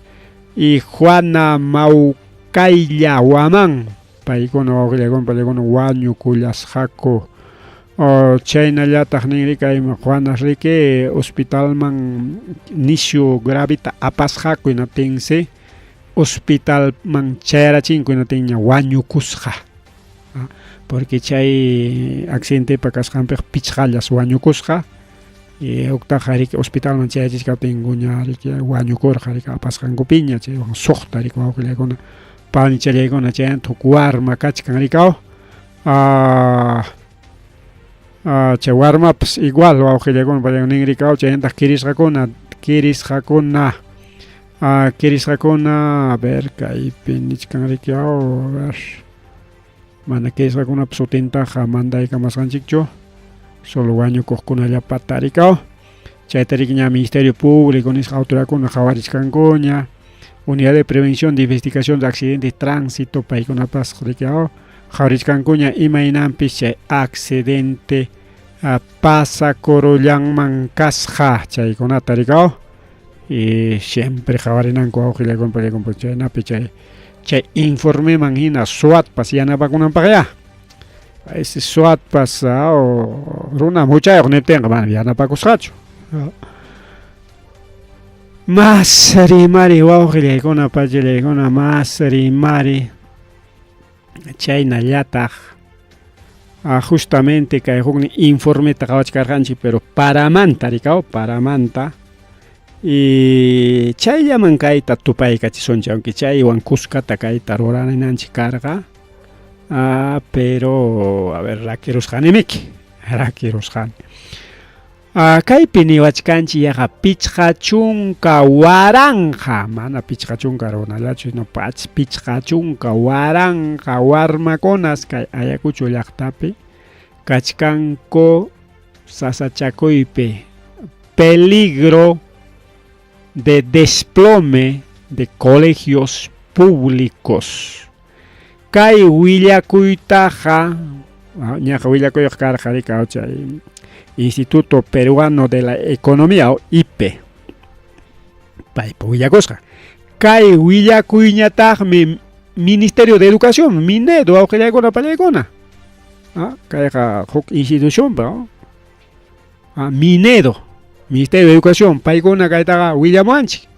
y Juana Maucaylla Guamán, paykuna wawqillaykuna paykuna wañukullasqaku. Chaynallataq ninri kay Juana riki hospitalman nisyu gravita apasqaku hinaptinsi hospitalman chayarachinku hinaptinña wañukusqa. Porque chay accidentepa kasqanpiqa pichqallas wañukusqa y huktaqa riki hospitalman chayachichkaptinkuña riki wañukurqa riki apasqankupiña chaywan suqta riki wawqillaykuna panichallaykuna chaymanta huk warma kachkan rikaw chay warmapas igual wawqillaykuna paykuna nin rikaw chaymantaq kirisqakuna kirisqakuna kirisqakuna a ver kaypi nichkan riki a ver mana kirisqakunapa sutintaqa mandaykamasqanchikchu solo wañukuqkunallapata rikaw chayta riki ña Ministerio Público nisqa autoridadkuna qhawarichkankuña Unidad de Prevención de Investigación de Accidentes de Tránsito paykunapas riki qhawarichkankuña imaynanpis chay accidente pasakurullanman kasqa chaykunata rikaw y siempre qhawarinanku wawqillaykuna paykuna chaynapi chay chay informeman hina SOATpas yanapakunanpaqya ese SOATpas runam huchayuq niptinqa mana yanapakusqachu. Mas rimari wawqillaykuna pachillaykuna mas rimari chaynallataq justamente kay huknin informeta qhawachkarqanchik pero paramanta rikaw paramanta y chayllaman kayta tupaykachisunchik aunque chaywan kuskata kayta ruraninanchik karqa pero a ver rakirusqanimiki rakirusqani. Kaypi niwachkanchik yaqa pichqa chunka waranqa, mana pichqa chunka runallachu, sino pichqa chunka waranqa warmakunas kay Ayacucho llaqtapi kachkanku sasachakuypi, peligro de desplome de colegios públicos. Kay willakuytaqa ñaqa willakuyqa karqa rikaw chay Instituto Peruano de la Economía o IPE paypa willakusqa. Kay willakuyñataqmi Ministerio de Educación, Minedu wawqillaykuna pallaykuna. Kayqa huk institucionpa Minedo, Ministerio de Educación, paykuna kaytaqa willamuwanchik.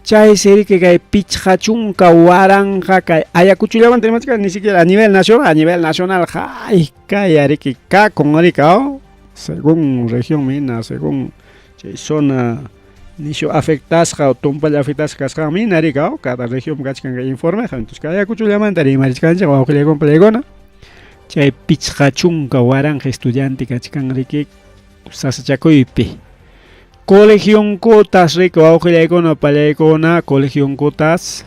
Chaysi riki kay pichqa chunka waranqa kay Ayacuchollamanta rimachkan ni siquiera a nivel nacional haykaya riki kakun rikaw según región mina, según chay zona nishu afectasqa o tumpalla afectasqa kasqanmi hina rikaw cada región kachkan kay informeqa. Entonces kay Ayacuchollamanta rimarichkanchik wawqillaykuna pallaykuna chay pichqa chunka waranqa estudiante kachkan riki sasachakuypi. Colegionkutas riki wawqillaykuna pallaykuna colegionkutas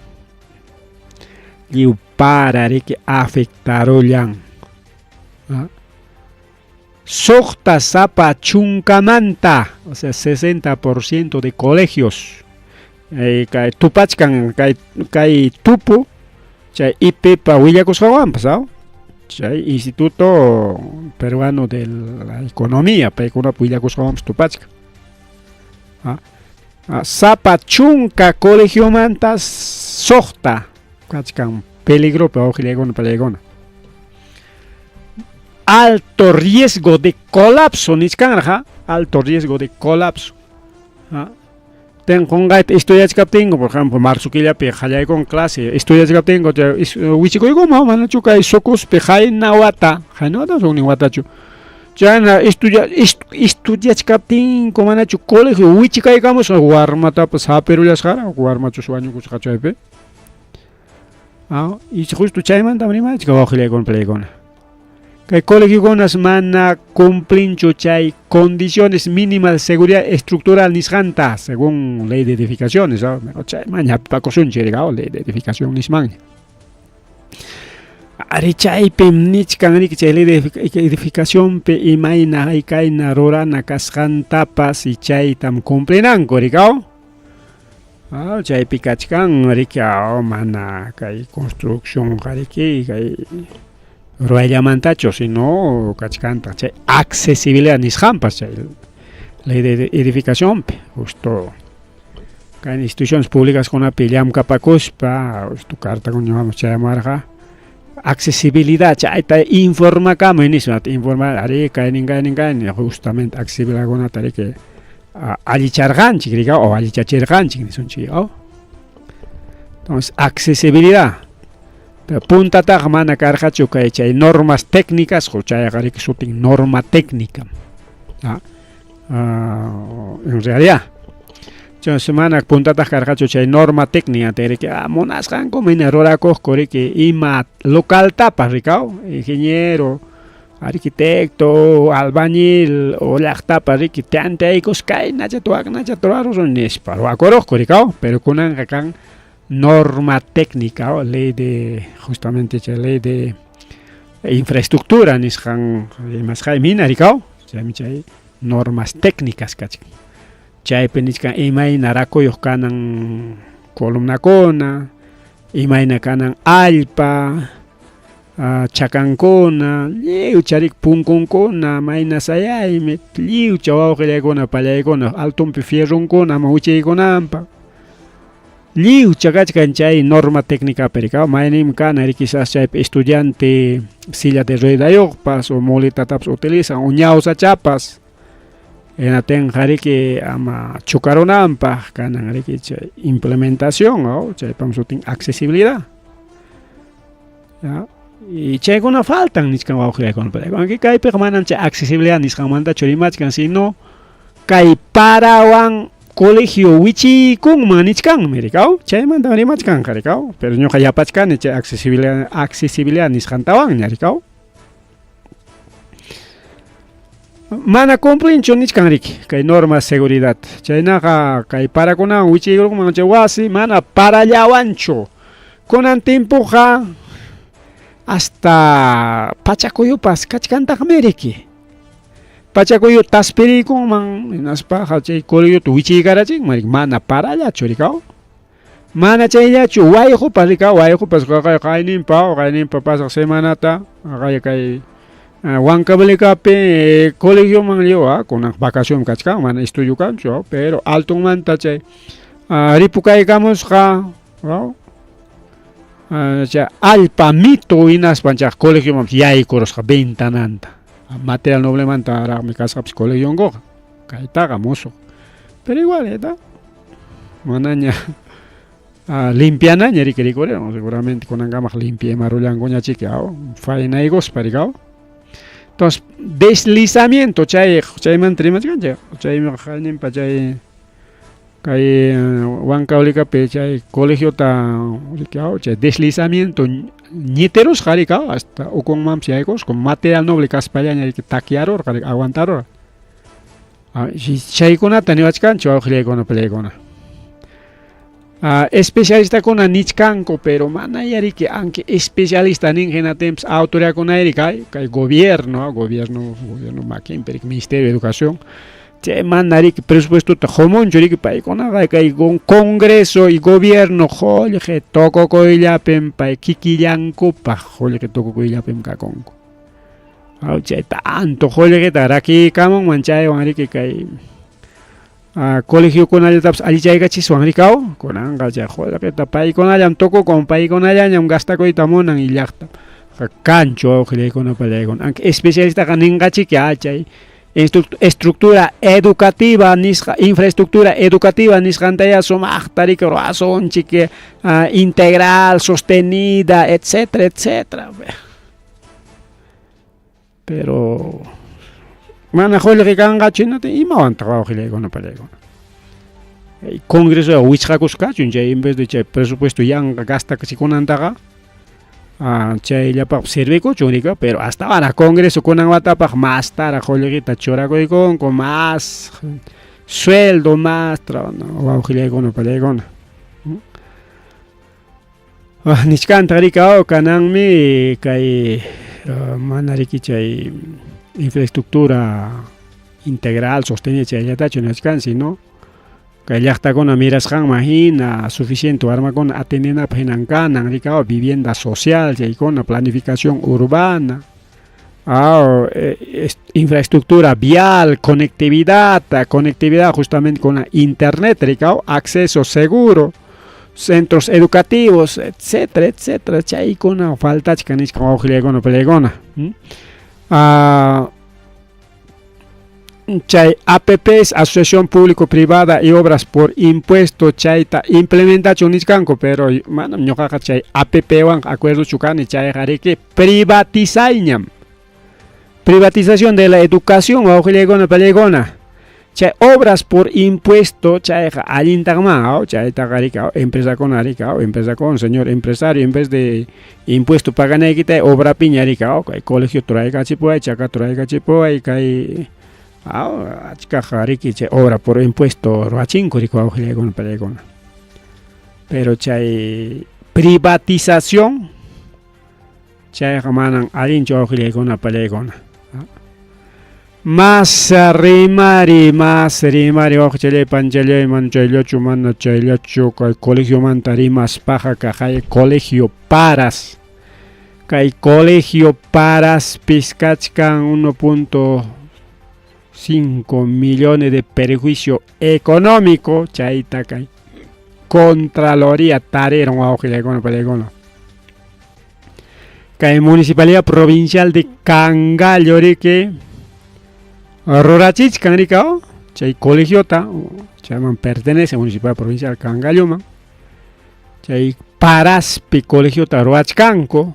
lliw para riki afectarullan. Suqta sapa chunkamanta, o sea 60% de colegios kay tupachkan kay kay tupu chay IPpa willakusqanwanpas chay Instituto Peruano de la Economía paykunapa willakusqanwanpas tupachkan. Sapa chunka colegiomanta suqta kachkan peligropi wawqillaykuna pallaykuna. Alto riesgo de colapso nichkanraq, alto riesgo de colapso. Ten qunqayta estudiachkaptinku, por ejemplo, marzo killapi qallaykun clase, estudiachkaptinku wichikuykuman manachu kay sucuspi qayna wata, qayna wata huknin watachu. Chayna estudiachkaptinku manachu colegio wichikaykamusqa warmatapas hapirullasqaraq warmachus wañukusqa chaypi. Y justo chaymantam rimachka wawqillaykuna pallaykuna. Kay colegiokunas mana cumplinchu chay condiciones mínimas de seguridad estructural nisqanta, según ley de edificaciones, chay maña hapipakusunchik, ley de edificación nismanña. Ari chaypim nichkan riki chay ley de edificacionpi imayna haykayna rurana kasqantapas y chaytam cumplinanku rikaw. Ah, chaypi kachkan riki mana kay construcción riki kay ruwayllamantachu, sino kachkantaq chay accesibilidad nisqanpas chay ley de edificacionpi justo kay instituciones públicas kunapi llamkapakuspa justo carta ñuqaman chayamuwarqa accesibilidad chayta informakamuy nispa informar ari kaynin kaynin kaynin justamente accesibilidadkunata riki allicharqanchik rika o allichachirqanchik nisunchik entonces accesibilidad pero puntataqa mana karqachu kay chay normas técnicas chayqa riki sutin norma técnica en realidad entonces mana puntataq karqachu chay norma técnica riki munasqanku hina rurakuqku riki ima localtapas rikaw ingeniero arquitecto, albañil o llaqtapas riki tanteaykus kaynachata waknachata rurarusun nispa ruwakuruqku rikaw pero kunanqa kan norma técnica ley de justamente chay ley de infraestructura nisqan rimasqaymi hina rikaw chaymi chay normas técnicas kachkan chaypi nichkan imayna rakuyuq kanan columnakuna imayna kanan allpa chakankuna lliwcha riki punkunkuna mayna sayaymi lliwcha wawqillaykuna pallaykuna altonpi fierronkuna ama wichiykunanpaq lliwcha kachkan chay norma técnicapi rikaw mayninmi kana quizás chaypi estudiante silla de ruedayuqpas o muletatapas utilizan o ñawsachapas hinatinqa riki ama chocarunanpaq kanan riki chay implementación chaypam sutin accesibilidad y chaykuna faltan nichkan wawqillaykuna aunque kaypiqa manam chay accesibilidad nisqanmantachu rimachkan sino kay parawan colegio wichiykunman nichkanmi rikaw chaymanta rimachkanqa rikaw pero ñuqa yapachkani chay accesibilidad accesibilidad nisqantawanña rikaw mana cumplinchu nichkan riki kay norma seguridad chaynaqa kay parakunawan wichiykunman chay wasi mana parallawanchu kunan timpuqa hasta pachakuyupas kachkantaqmi riki pachakuyu taspiriykunman hinaspaqa chay colegiota wichiykarachinman mana parallachu rikaw mana chayllachu wayqupas rikaw wayqupas qayninpa qayninpa pasaq semanata kay Huancavelicapi colegioman lliw kunan vacación kachkan mana estudio kanchu pero altonmanta chay ripukaykamusqa chay allpa mito hinaspa chay colegioman yaykurusqa ventananta material noblemantaraqmi kasqapas colegionkuqa kaytaqa musuq pero igual manaña limpianaña riki rikurirun seguramente kunankamaq limpiaymarullankuñachiki faenaykuspa rikaw entonces deslizamiento chay chaymanta rimachkanchik chaymi qayninpa chay kay Huancavelicapi chay colegiota riki chay deslizamiento ñitirusqa rikaw hasta ukunmanpas yaykusqa material noble kaspallaña riki takyarurqa aguantarurqa chaykunata niwachkanchik wawqillaykuna pallaykuna especialistakuna nichkanku pero manaya riki aunque especialista nin hinatinpas autoridadkunayri kay kay gobierno gobierno gobierno makinpi riki ministerio de educación chay mana riki presupuestota qumunchu riki paykunaqa kay congreso y gobierno qullqi tukukuyllapim pay kikillankupaq qullqi tukukuyllapim kakunku chay tanto qullqita rakiykamunman chaywan riki kay colegiokunallatapas allichaykachiswan rikaw kunanqa chay qullqita paykunallam tukukun paykunallañam gastakuyta munan y llaqta kanchu wawqillaykuna pallaykuna aunque especialistaqa ninqachiki chay estructura educativa nisqa infraestructura educativa nisqantaya sumaqta riki ruwasunchik integral sostenida etcétera etcétera pero mana qullqi kanqachu hinaptin imawantaq wawqillaykuna pallaykuna congreso wichqakusqa kachun chay en vez de chay presupuesto yanqa gastachikunantaqa Chayllapaqpas sirvikuchun riki, pero astawanraq congreso kunan watapaq mastaraq qullqita churakuykunku, más sueldo, más wawqillaykuna pallaykuna. Nichkantaq riki, kananmi kay mana riki chay infraestructura integral sostenida chayllatachu nichkan, sino kay llaqtakuna mirasqanman hina suficiente warmakuna atendenapaq hinan kanan rikaw vivienda social chaykuna planificación urbana infraestructura vial, conectividad, conectividad justamente con la internet rikaw, acceso seguro, centros educativos, etcétera, etcétera. Chaykuna faltachkan nichkan wawqillaykuna pallaykuna. Chay APPs, Asociación Público-Privada y Obras por Impuesto, chayta implementachun nichkanku, pero manam ñuqaqa chay APP-wan acuerdochu kani, chayqa riki privatizayñam. Privatización de la educación, wawqillaykuna pallaykuna. Chay obras por impuesto, chayqa allintaqman, chaytaqa riki empresakuna riki, empresakuna, señor empresario, en vez de impuesto paganaykita obrapiña riki, kay colegio turaykachipuway, chaka turaykachipuway, kay achkaqa riki chay obra por impuesto ruwachinku riki wawqillaykuna pallaykuna. Pero chay privatización chayqa manan allinchu wawqillaykuna pallaykuna. Más rimari, wawqichallay panchallay man chayllachu mana chayllachu kay colegiomanta rimaspaqa kay colegio Paras. Kay colegio Paras kachkan 1.5 millones de perjuicio económico chayta kay Contraloría tariron wawqillaykuna pallaykuna. Kay Municipalidad Provincial de Cangallo riki rurachichkan rikaw chay colegiota chayman pertenece Municipalidad Provincial Cangalloman chay Paraspi colegiota ruwachkanku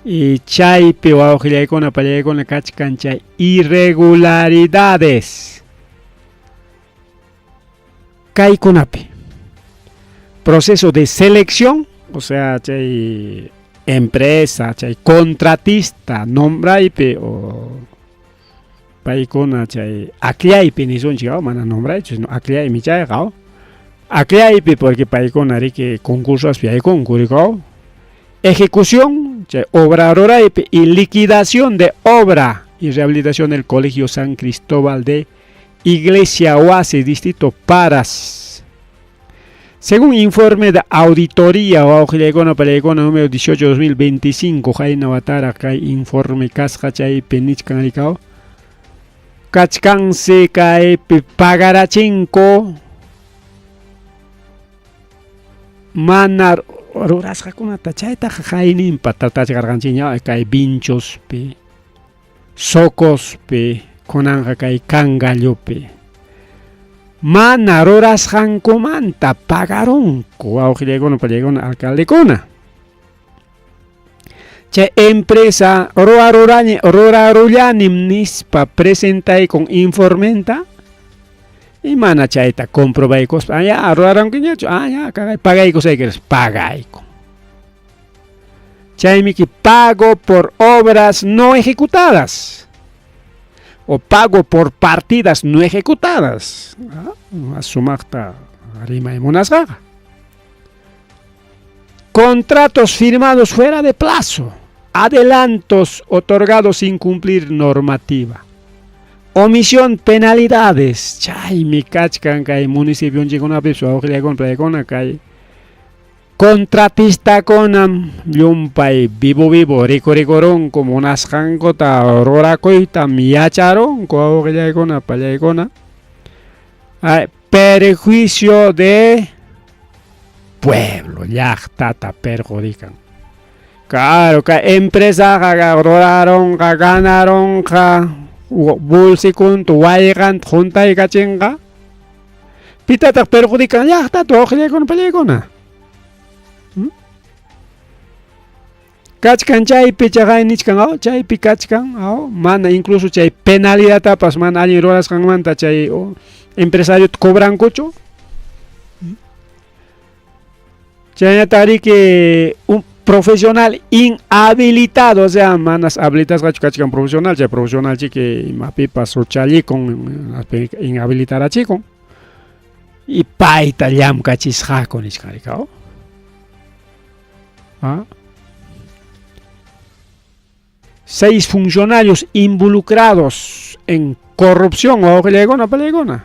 y chaypi wawqillaykuna pallaykuna kachkan chay irregularidades kaykunapi proceso de selección, o sea chay empresa, chay contratista nombraypi o paykuna chay akllaypi nisunchik mana nombraychu sino akllaymi chayqa akllaypi porque paykuna riki concursospi yaykunku rikaw ejecución chay obra ruraypi y liquidación de obra y rehabilitación del Colegio San Cristóbal de Iglesia Oasis, Distrito Paras. Según informe de auditoría wawqillaykuna pallaykuna número 18-2025 qayna wataraq kay informe kasqa chaypi nichkan rikaw kachkansi kaypi pagarachinku mana rurasqakunata chaytaqa qayninpa tratachkarqanchikña kay Vinchospi, Socospi, kunanqa kay Cangallopi. Mana rurasqankumanta pagarunku wawqillaykuna pallaykuna alcaldekuna. Chay empresa rurarullanim nispa presentaykun informenta y mana chayta comprobaykuspa ya rurarunkiñachu ya pagaykusayki pagaykun. Chaymi pago por obras no ejecutadas o pago por partidas no ejecutadas. Sumaqta rimay munasqaqa. Contratos firmados fuera de plazo, adelantos otorgados sin cumplir normativa, omisión penalidades. Chaymi kachkan kay municipionchikkunapis wawqillaykuna pallaykuna kay contratistakunam llumpay vivo vivo rikurikurunku munasqankuta rurakuytam yacharunku wawqillaykuna pallaykuna. Perjuicio de pueblo, llaqtata perjudican. Claro, kay empresaqa rurarunqa, ganarunqa, bolsikunta wayqanta juntaykachinqa. Pitataq perjudican llaqtata wawqillaykuna pallaykuna. Kachkan chaypi chaqay nichkan chaypi kachkan mana incluso chay penalidadtapas mana allin rurasqanmanta chay empresariota cobrankuchu. Chaynata riki Profesional inhabilitado, o sea, manas habilitasqachu kachkan profesional, chay profesional chiki imapipas huchallikun, inhabilitarachikun. Y payta llamkachisqaku nichkan rikaw. ¿Ah? Seis funcionarios involucrados en corrupción wawqillaykuna pallaykuna.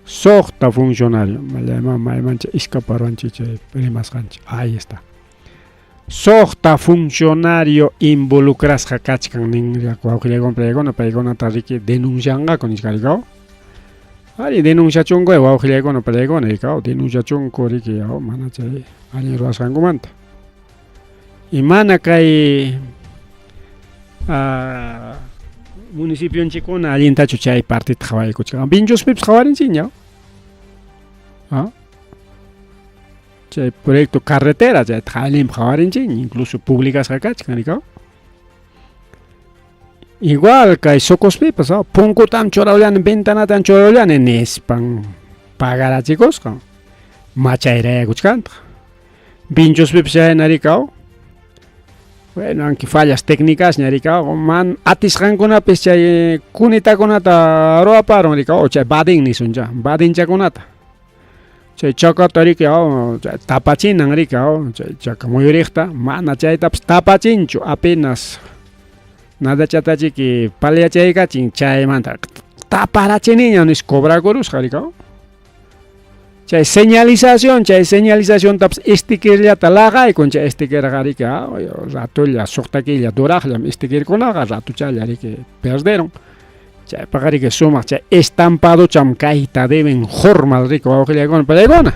Suqta funcionario, maymancha iskaparuanchik chay rimasqanchik. Ahí está. Suqta funcionario involucrasqa kachkan nin wawqillaykuna pallaykuna paykunata riki denuncianqaku nichkan rikaw. Ari denunciachunku wawqillaykuna pallaykuna rikaw denunciachunku riki mana chay allin ruwasqankumanta. Y mana kay municipionchikkuna allintachu chay partita qhawaykuchkan. Vinchuspipas qhawarinchikña. ¿Ah? Chay proyecto carretera chayta allinpaq qhawarinchikña, incluso publicasqa kachkan rikaw. Igual kay Socospipas, punkutam churawllani, ventanatam churawllani nispan pagarachikusqan. Machayraykuchkantaq. Vinchuspipas chayna rikaw. Bueno, aunque fallas técnicas ña rikaw, man atisqankunapis chay kunitakunata ruwaparon rikaw, chay badin nisuncha, badinchakunata. Chay chakata rikaw, chay tapachinan rikaw, chay chaka muyuriqta, mana chaytapas tapachinchu, apenas nadachatachiki paliachaykachin chaymanta taparachiniña nis cobrakurusqa rikaw. Chay señalización, chay señalizaciontapas stickerllata laqaykun, chay stickerqa riki, ratulla suqta killa duraqllam stickerkunaqa ratuchalla riki perderon. Chaypaqa riki sumaq chay estampadocham kayta deben formal riki wawqillaykuna pallaykuna.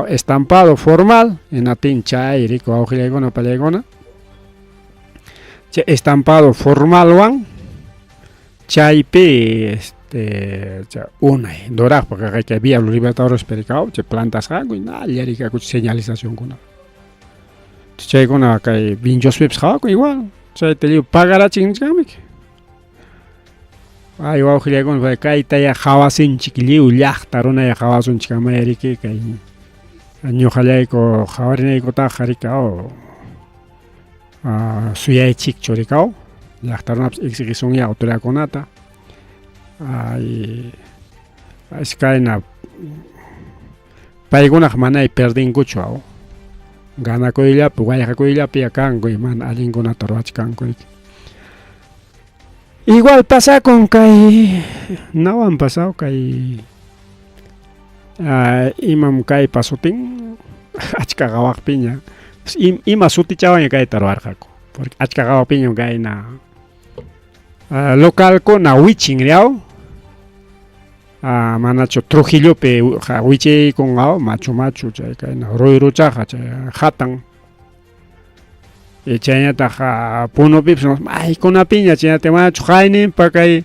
Estampado formal, hinatin chay riki wawqillaykuna pallaykuna. Chay estampado formalwan chaypi unay duraqpaq kay Vía Los Libertadores perikaw chay plantasqanku nalla rikakuch señalizacionkuna. Chaykuna kay Vinchospipas qhawakun igual, chayta lliw pagarachin nichkanmiki. Ay wawqillaykuna kaytaya qhawasinchik lliw llaqta runaya qhawasunchik amaya riki kay ñuqallayku qhawarinaykutaqa rikaw suyaychikchu rikaw llaqta runapas exigisunya autoridadkunata. Ay iskayna paykunaq manay perdinkuchu aw ganakuyllapi wayqakuyllapi kanku y mana allinkunata ruwachkanku riki. Igual pasakun kay nawan pasao kay imam kaypa sutin achka qhawaqpiña ima sutichawanña kayta ruwarqaku porque achka qhawaqpiñam kayna localkuna wichin riaw manachu Trujillopi wichiykun machu machu chay kayna ruyruchaqa chay hatan y chayñataq Punopipas maykunapiña chaynataq manachu qayninpa kay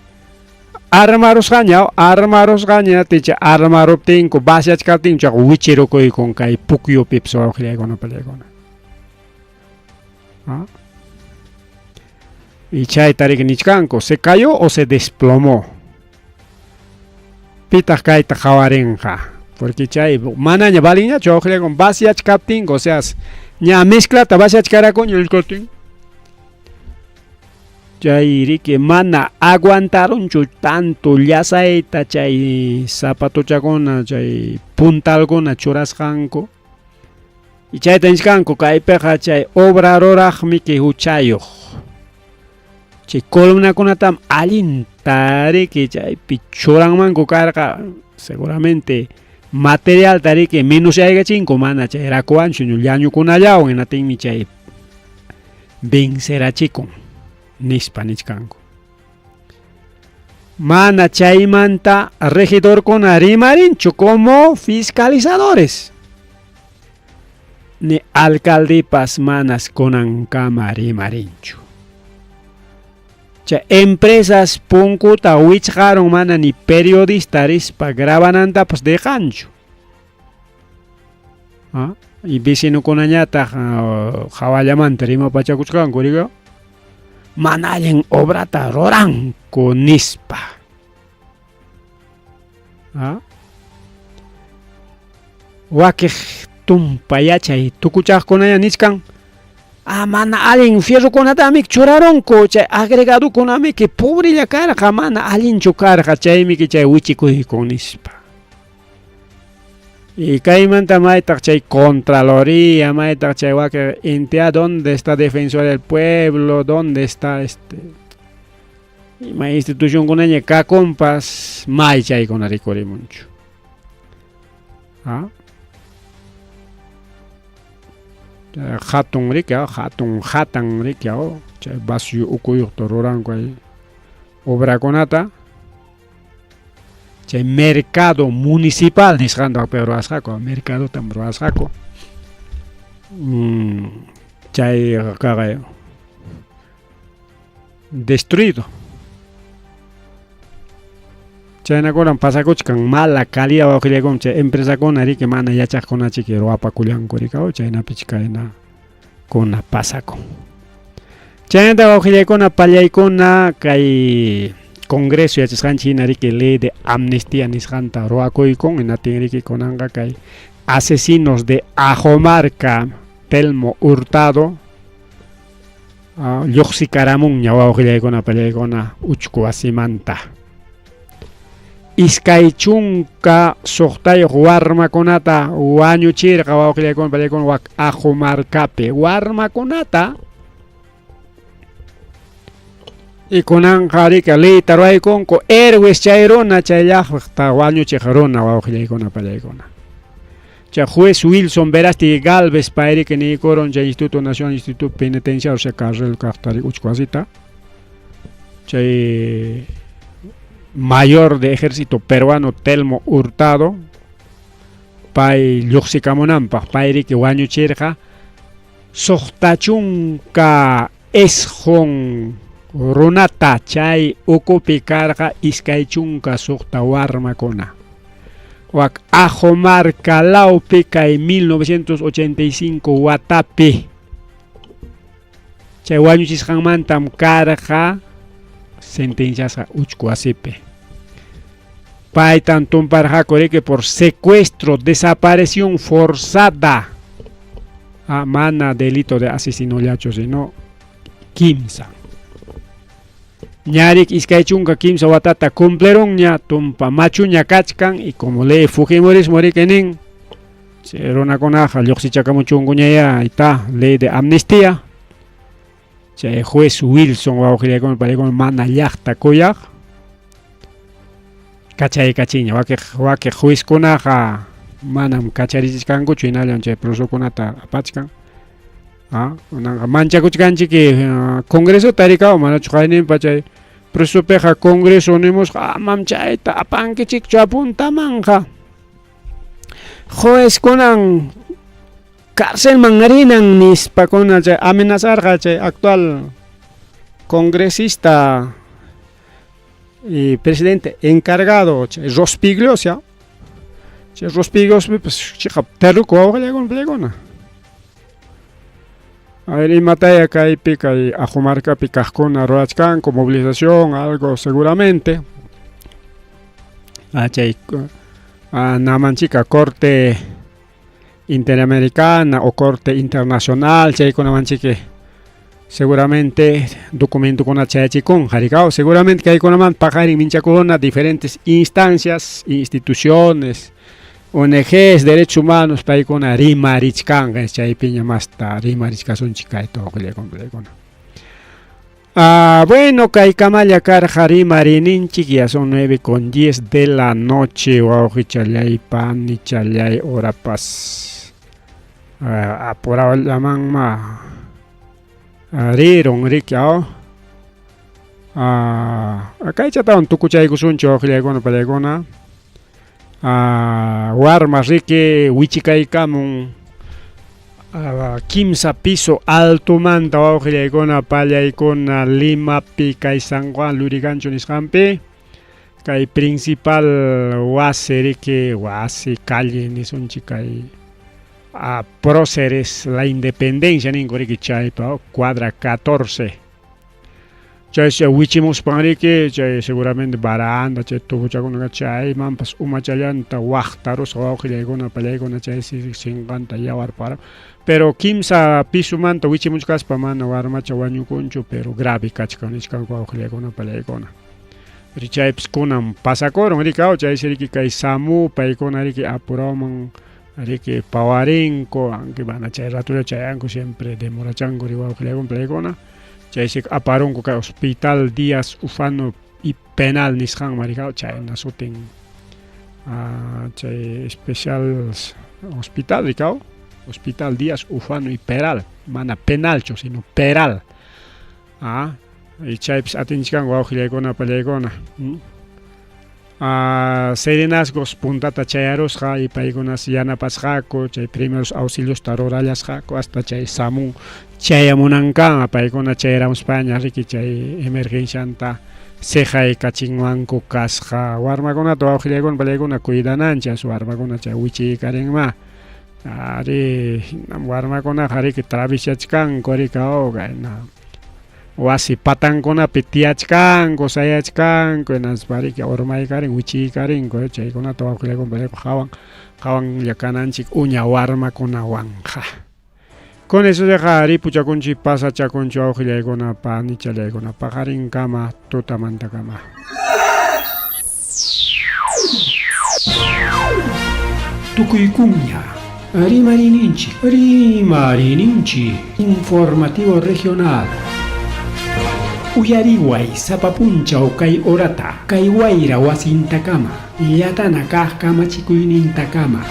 armarusqaña armarusqaña ticha armaruptinku vaciachkaptinku chayqa wichirukuykun kay pukyupipas wawqillaykuna pallaykuna. Y chayta riki nichkanku, se cayó o se desplomó. Pitaq kayta qhawarinqa, porque chay manaña valinñachu wawqillaykuna vaciachkaptinku, o sea, ña mezclata vaciachkarakuña nishkatin. Chay riki mana aguantarunchu tanto llasayta chay zapatochakuna, chay puntalkuna churasqanku. Y chayta nichkanku kaypiqa chay obra ruraqmiki huchayuq. Chay columnakunatam allinta riki chaypi churanmanku karqa, seguramente materialta riki menosyaykachinku mana chay rakuwanchu llañukunallawan hinatinmi chay vencerachikun nispa nichkanku. Mana chaymanta regidorkuna rimarinchu como fiscalizadores. Ni alcaldipas manas kunankama rimarinchu. Chay empresas punkuta wichqarun mana ni periodista rispa grabanantapas dejanchu. Y vecinokunañataq hawallamanta rimapachakuchkanku riga. Mana allin obrata ruranku nispa. Wakiq Tumpa yachay tukuchaqkunaña nichkan, ah, mana allin fierrokunatami churarunku, chay agregadokunamiki pobrella karqa, mana allinchu karqa, chaymiki chay wichikuykun nispa. Y kaymanta maytaq chay Contraloría, maytaq chay wakin entidad, ¿dónde está Defensor del Pueblo? ¿Dónde está este? Ima institucionkunaña kakunpas, may chaykuna rikurimunchu. ¿Ah? Hatun riki, hatun hatan riki, chay vacío ukuyuqta ruranku ay obrakunata. Chay mercado municipal nisqanta ruwasqaku, mercadotam ruwasqaku. Chay kaqay destruido. Chaynakunam pasakuchkan mala calidad wawqillaykum chay empresakuna riki mana yachaqkunachiki ruwapakullanku rikaw chaynapi kayna kuna pasakun. Chaynata wawqillaykuna pallaykuna kay Congreso yachasqanchik hina riki ley de amnistía nisqanta ruwakuykun hinatin riki kunanqa kay asesinos de Ajomarca Telmo Hurtado lluqsikaramunña wawqillaykuna pallaykuna uchku wasimanta. Iskay chunka suqtayuq warmakunata wañuchirqa wawqillaykuna pallaykuna wak Ajomarcapi warmakunata. Y kunanqa rika leyta ruwaykunku héroes chay runa chay llaqta wañuchiq runa wawqillaykuna pallaykuna. Chay juez Wilson Verástegui Galvez payriki niykurun chay Instituto Nacional Instituto Penitenciario chay carril kaqta uchku wasita. Chay mayor de ejército peruano Telmo Hurtado pay lluqsikamunanpaq payriki wañuchirqa suqta chunka isqun runata chay ukupi karqa iskay chunka suqta warmakuna. Wak Ajomarca lawpi kay 1985 watapi chay wañuchisqanmantam karqa sentenciasqa uchku wasipi. Paytan tumparqaku riki por secuestro, desaparición forzada. Ah, mana delito de asesinollachu, sino kimsa. Ñarik iskay chunka kimsa watata cumplirunña, tumpa machuña kachkan y como ley fujimorismo riki nin, chay runakunaqa lluqsichakamuchunkuñaya está ley de amnistía. Chay juez Wilson wawqillaykuna paykuna mana llaqta kuyaq kachaykachiña wakiq juezkunaqa manam kacharichichkankuchu hinallam chay procesokunata apachkan. Ah, kunanqa manchakuchkanchiki congresota rikaw manachu qayninpa chay procesopiqa congreso nimusqa amam chayta apankichikchu apuntamanqa. Juezkunan carcelman rinan nispakuna chay amenazarqa chay actual congresista y presidente encargado chay Rospigliosi. Chay Rospigliosi pues chiqap terruku wawqillaykuna pallaykuna. A ver, imataya kaypi kay Ajomarcapi kaqkuna ruwachkanku movilización algo seguramente. Ah, chay namanchika Corte Interamericana o Corte Internacional chaykunamanchiki seguramente documentokuna chayachikunqa rikaw seguramente kaykunamanta paqarin minchakuna diferentes instancias, instituciones, ONGs, derechos humanos paykuna rimarichkanqa chaypiña masta rimarichkasunchik kayta wawqillaykuna. Ah, bueno, kaykamalla karqa rimarininchik, ya son 9:10 de la noche, wawqichallay, panichallay, horapas apurallamanma rirun riki aw. Kaychatawan tukuchaykusunchik wawqillaykuna pallaykuna. Warma riki wichikaykamun kimsa piso altomanta wawqillaykuna pallaykuna Limapi kay San Juan Lurigancho nisqanpi kay principal wasi riki wasi calle nisunchik kay Próceres la Independencia ninku riki chaypa cuadra 14. Chaysi wichimuspan riki chay seguramente baranda chay tubuchakunaqa chaymanpas umachallanta waqtarusqa wawqillaykuna pallaykuna chaysi sinqanta yawar para. Pero kimsa pisumanta wichimuchkaspa mana warmacha wañukunchu pero grave kachkan nichkanku wawqillaykuna pallaykuna. Ri chaypis kunan pasakurun riki aw chaysi riki kay SAMU paykuna riki apurawman riki pawarinku aunque mana chay ratulla chayanku siempre demorachanku ri wawqillaykuna pallaykuna. Chaysi aparunku kay Hospital Díaz Ufano y Penal nisqanman riki chayna sutin chay especial hospital riki Hospital Díaz Ufano y Peral mana penalchu sino Peral y chaypis atinchkanku wawqillaykuna pallaykuna. Serenazgos puntata chayarusqa y paykunas yanapasqaku chay primeros auxiliosta rurallasqaku hasta chay SAMU chayamunankama paykuna chayaramuspaña riki chay emergencianta siqaykachinmanku kasqa warmakunata wawqillaykuna pallaykuna cuidananchik warmakuna chay wichiykarinma ari warmakunaqa riki travesachkanku riki kayna wasi patankunapi tiyachkanku sayachkanku hinaspa riki urmaykarin wichiykarinku chaykunata wawqillaykuna pallaykuna qawan qawanlla kananchik uña warmakunawanqa. Con eso yaqa ripuchakunchik pasachakunchik wawqillaykuna panichallaykuna paqarinkama tutamantakama. Tukuykunña Rimarininchik, Rimarininchik, Informativo Regional. Uyariway sapa punchaw kay horata, kay wayra wasintakama, llatana kaq kamachikuynintakama.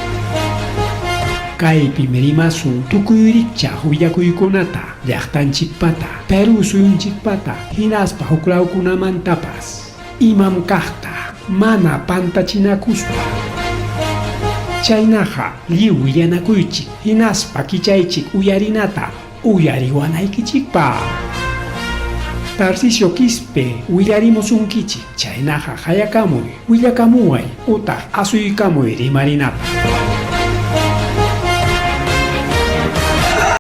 Kaypim rimasun tukuy rikchaq willakuykunata, llaqtanchikpata, Perú suyunchikpata, hinaspa huklawkunamantapas. Imam kaqta, mana pantachinakuspa. Chaynaqa lliw willanakuychik, hinaspa kichaychik uyarinata, uyariwanaykichikpaq. Tarcisio Quispe willarimusunkichik, chaynaqa hayakamuy, willakamuway, utaq asuykamuy rimarinapaq.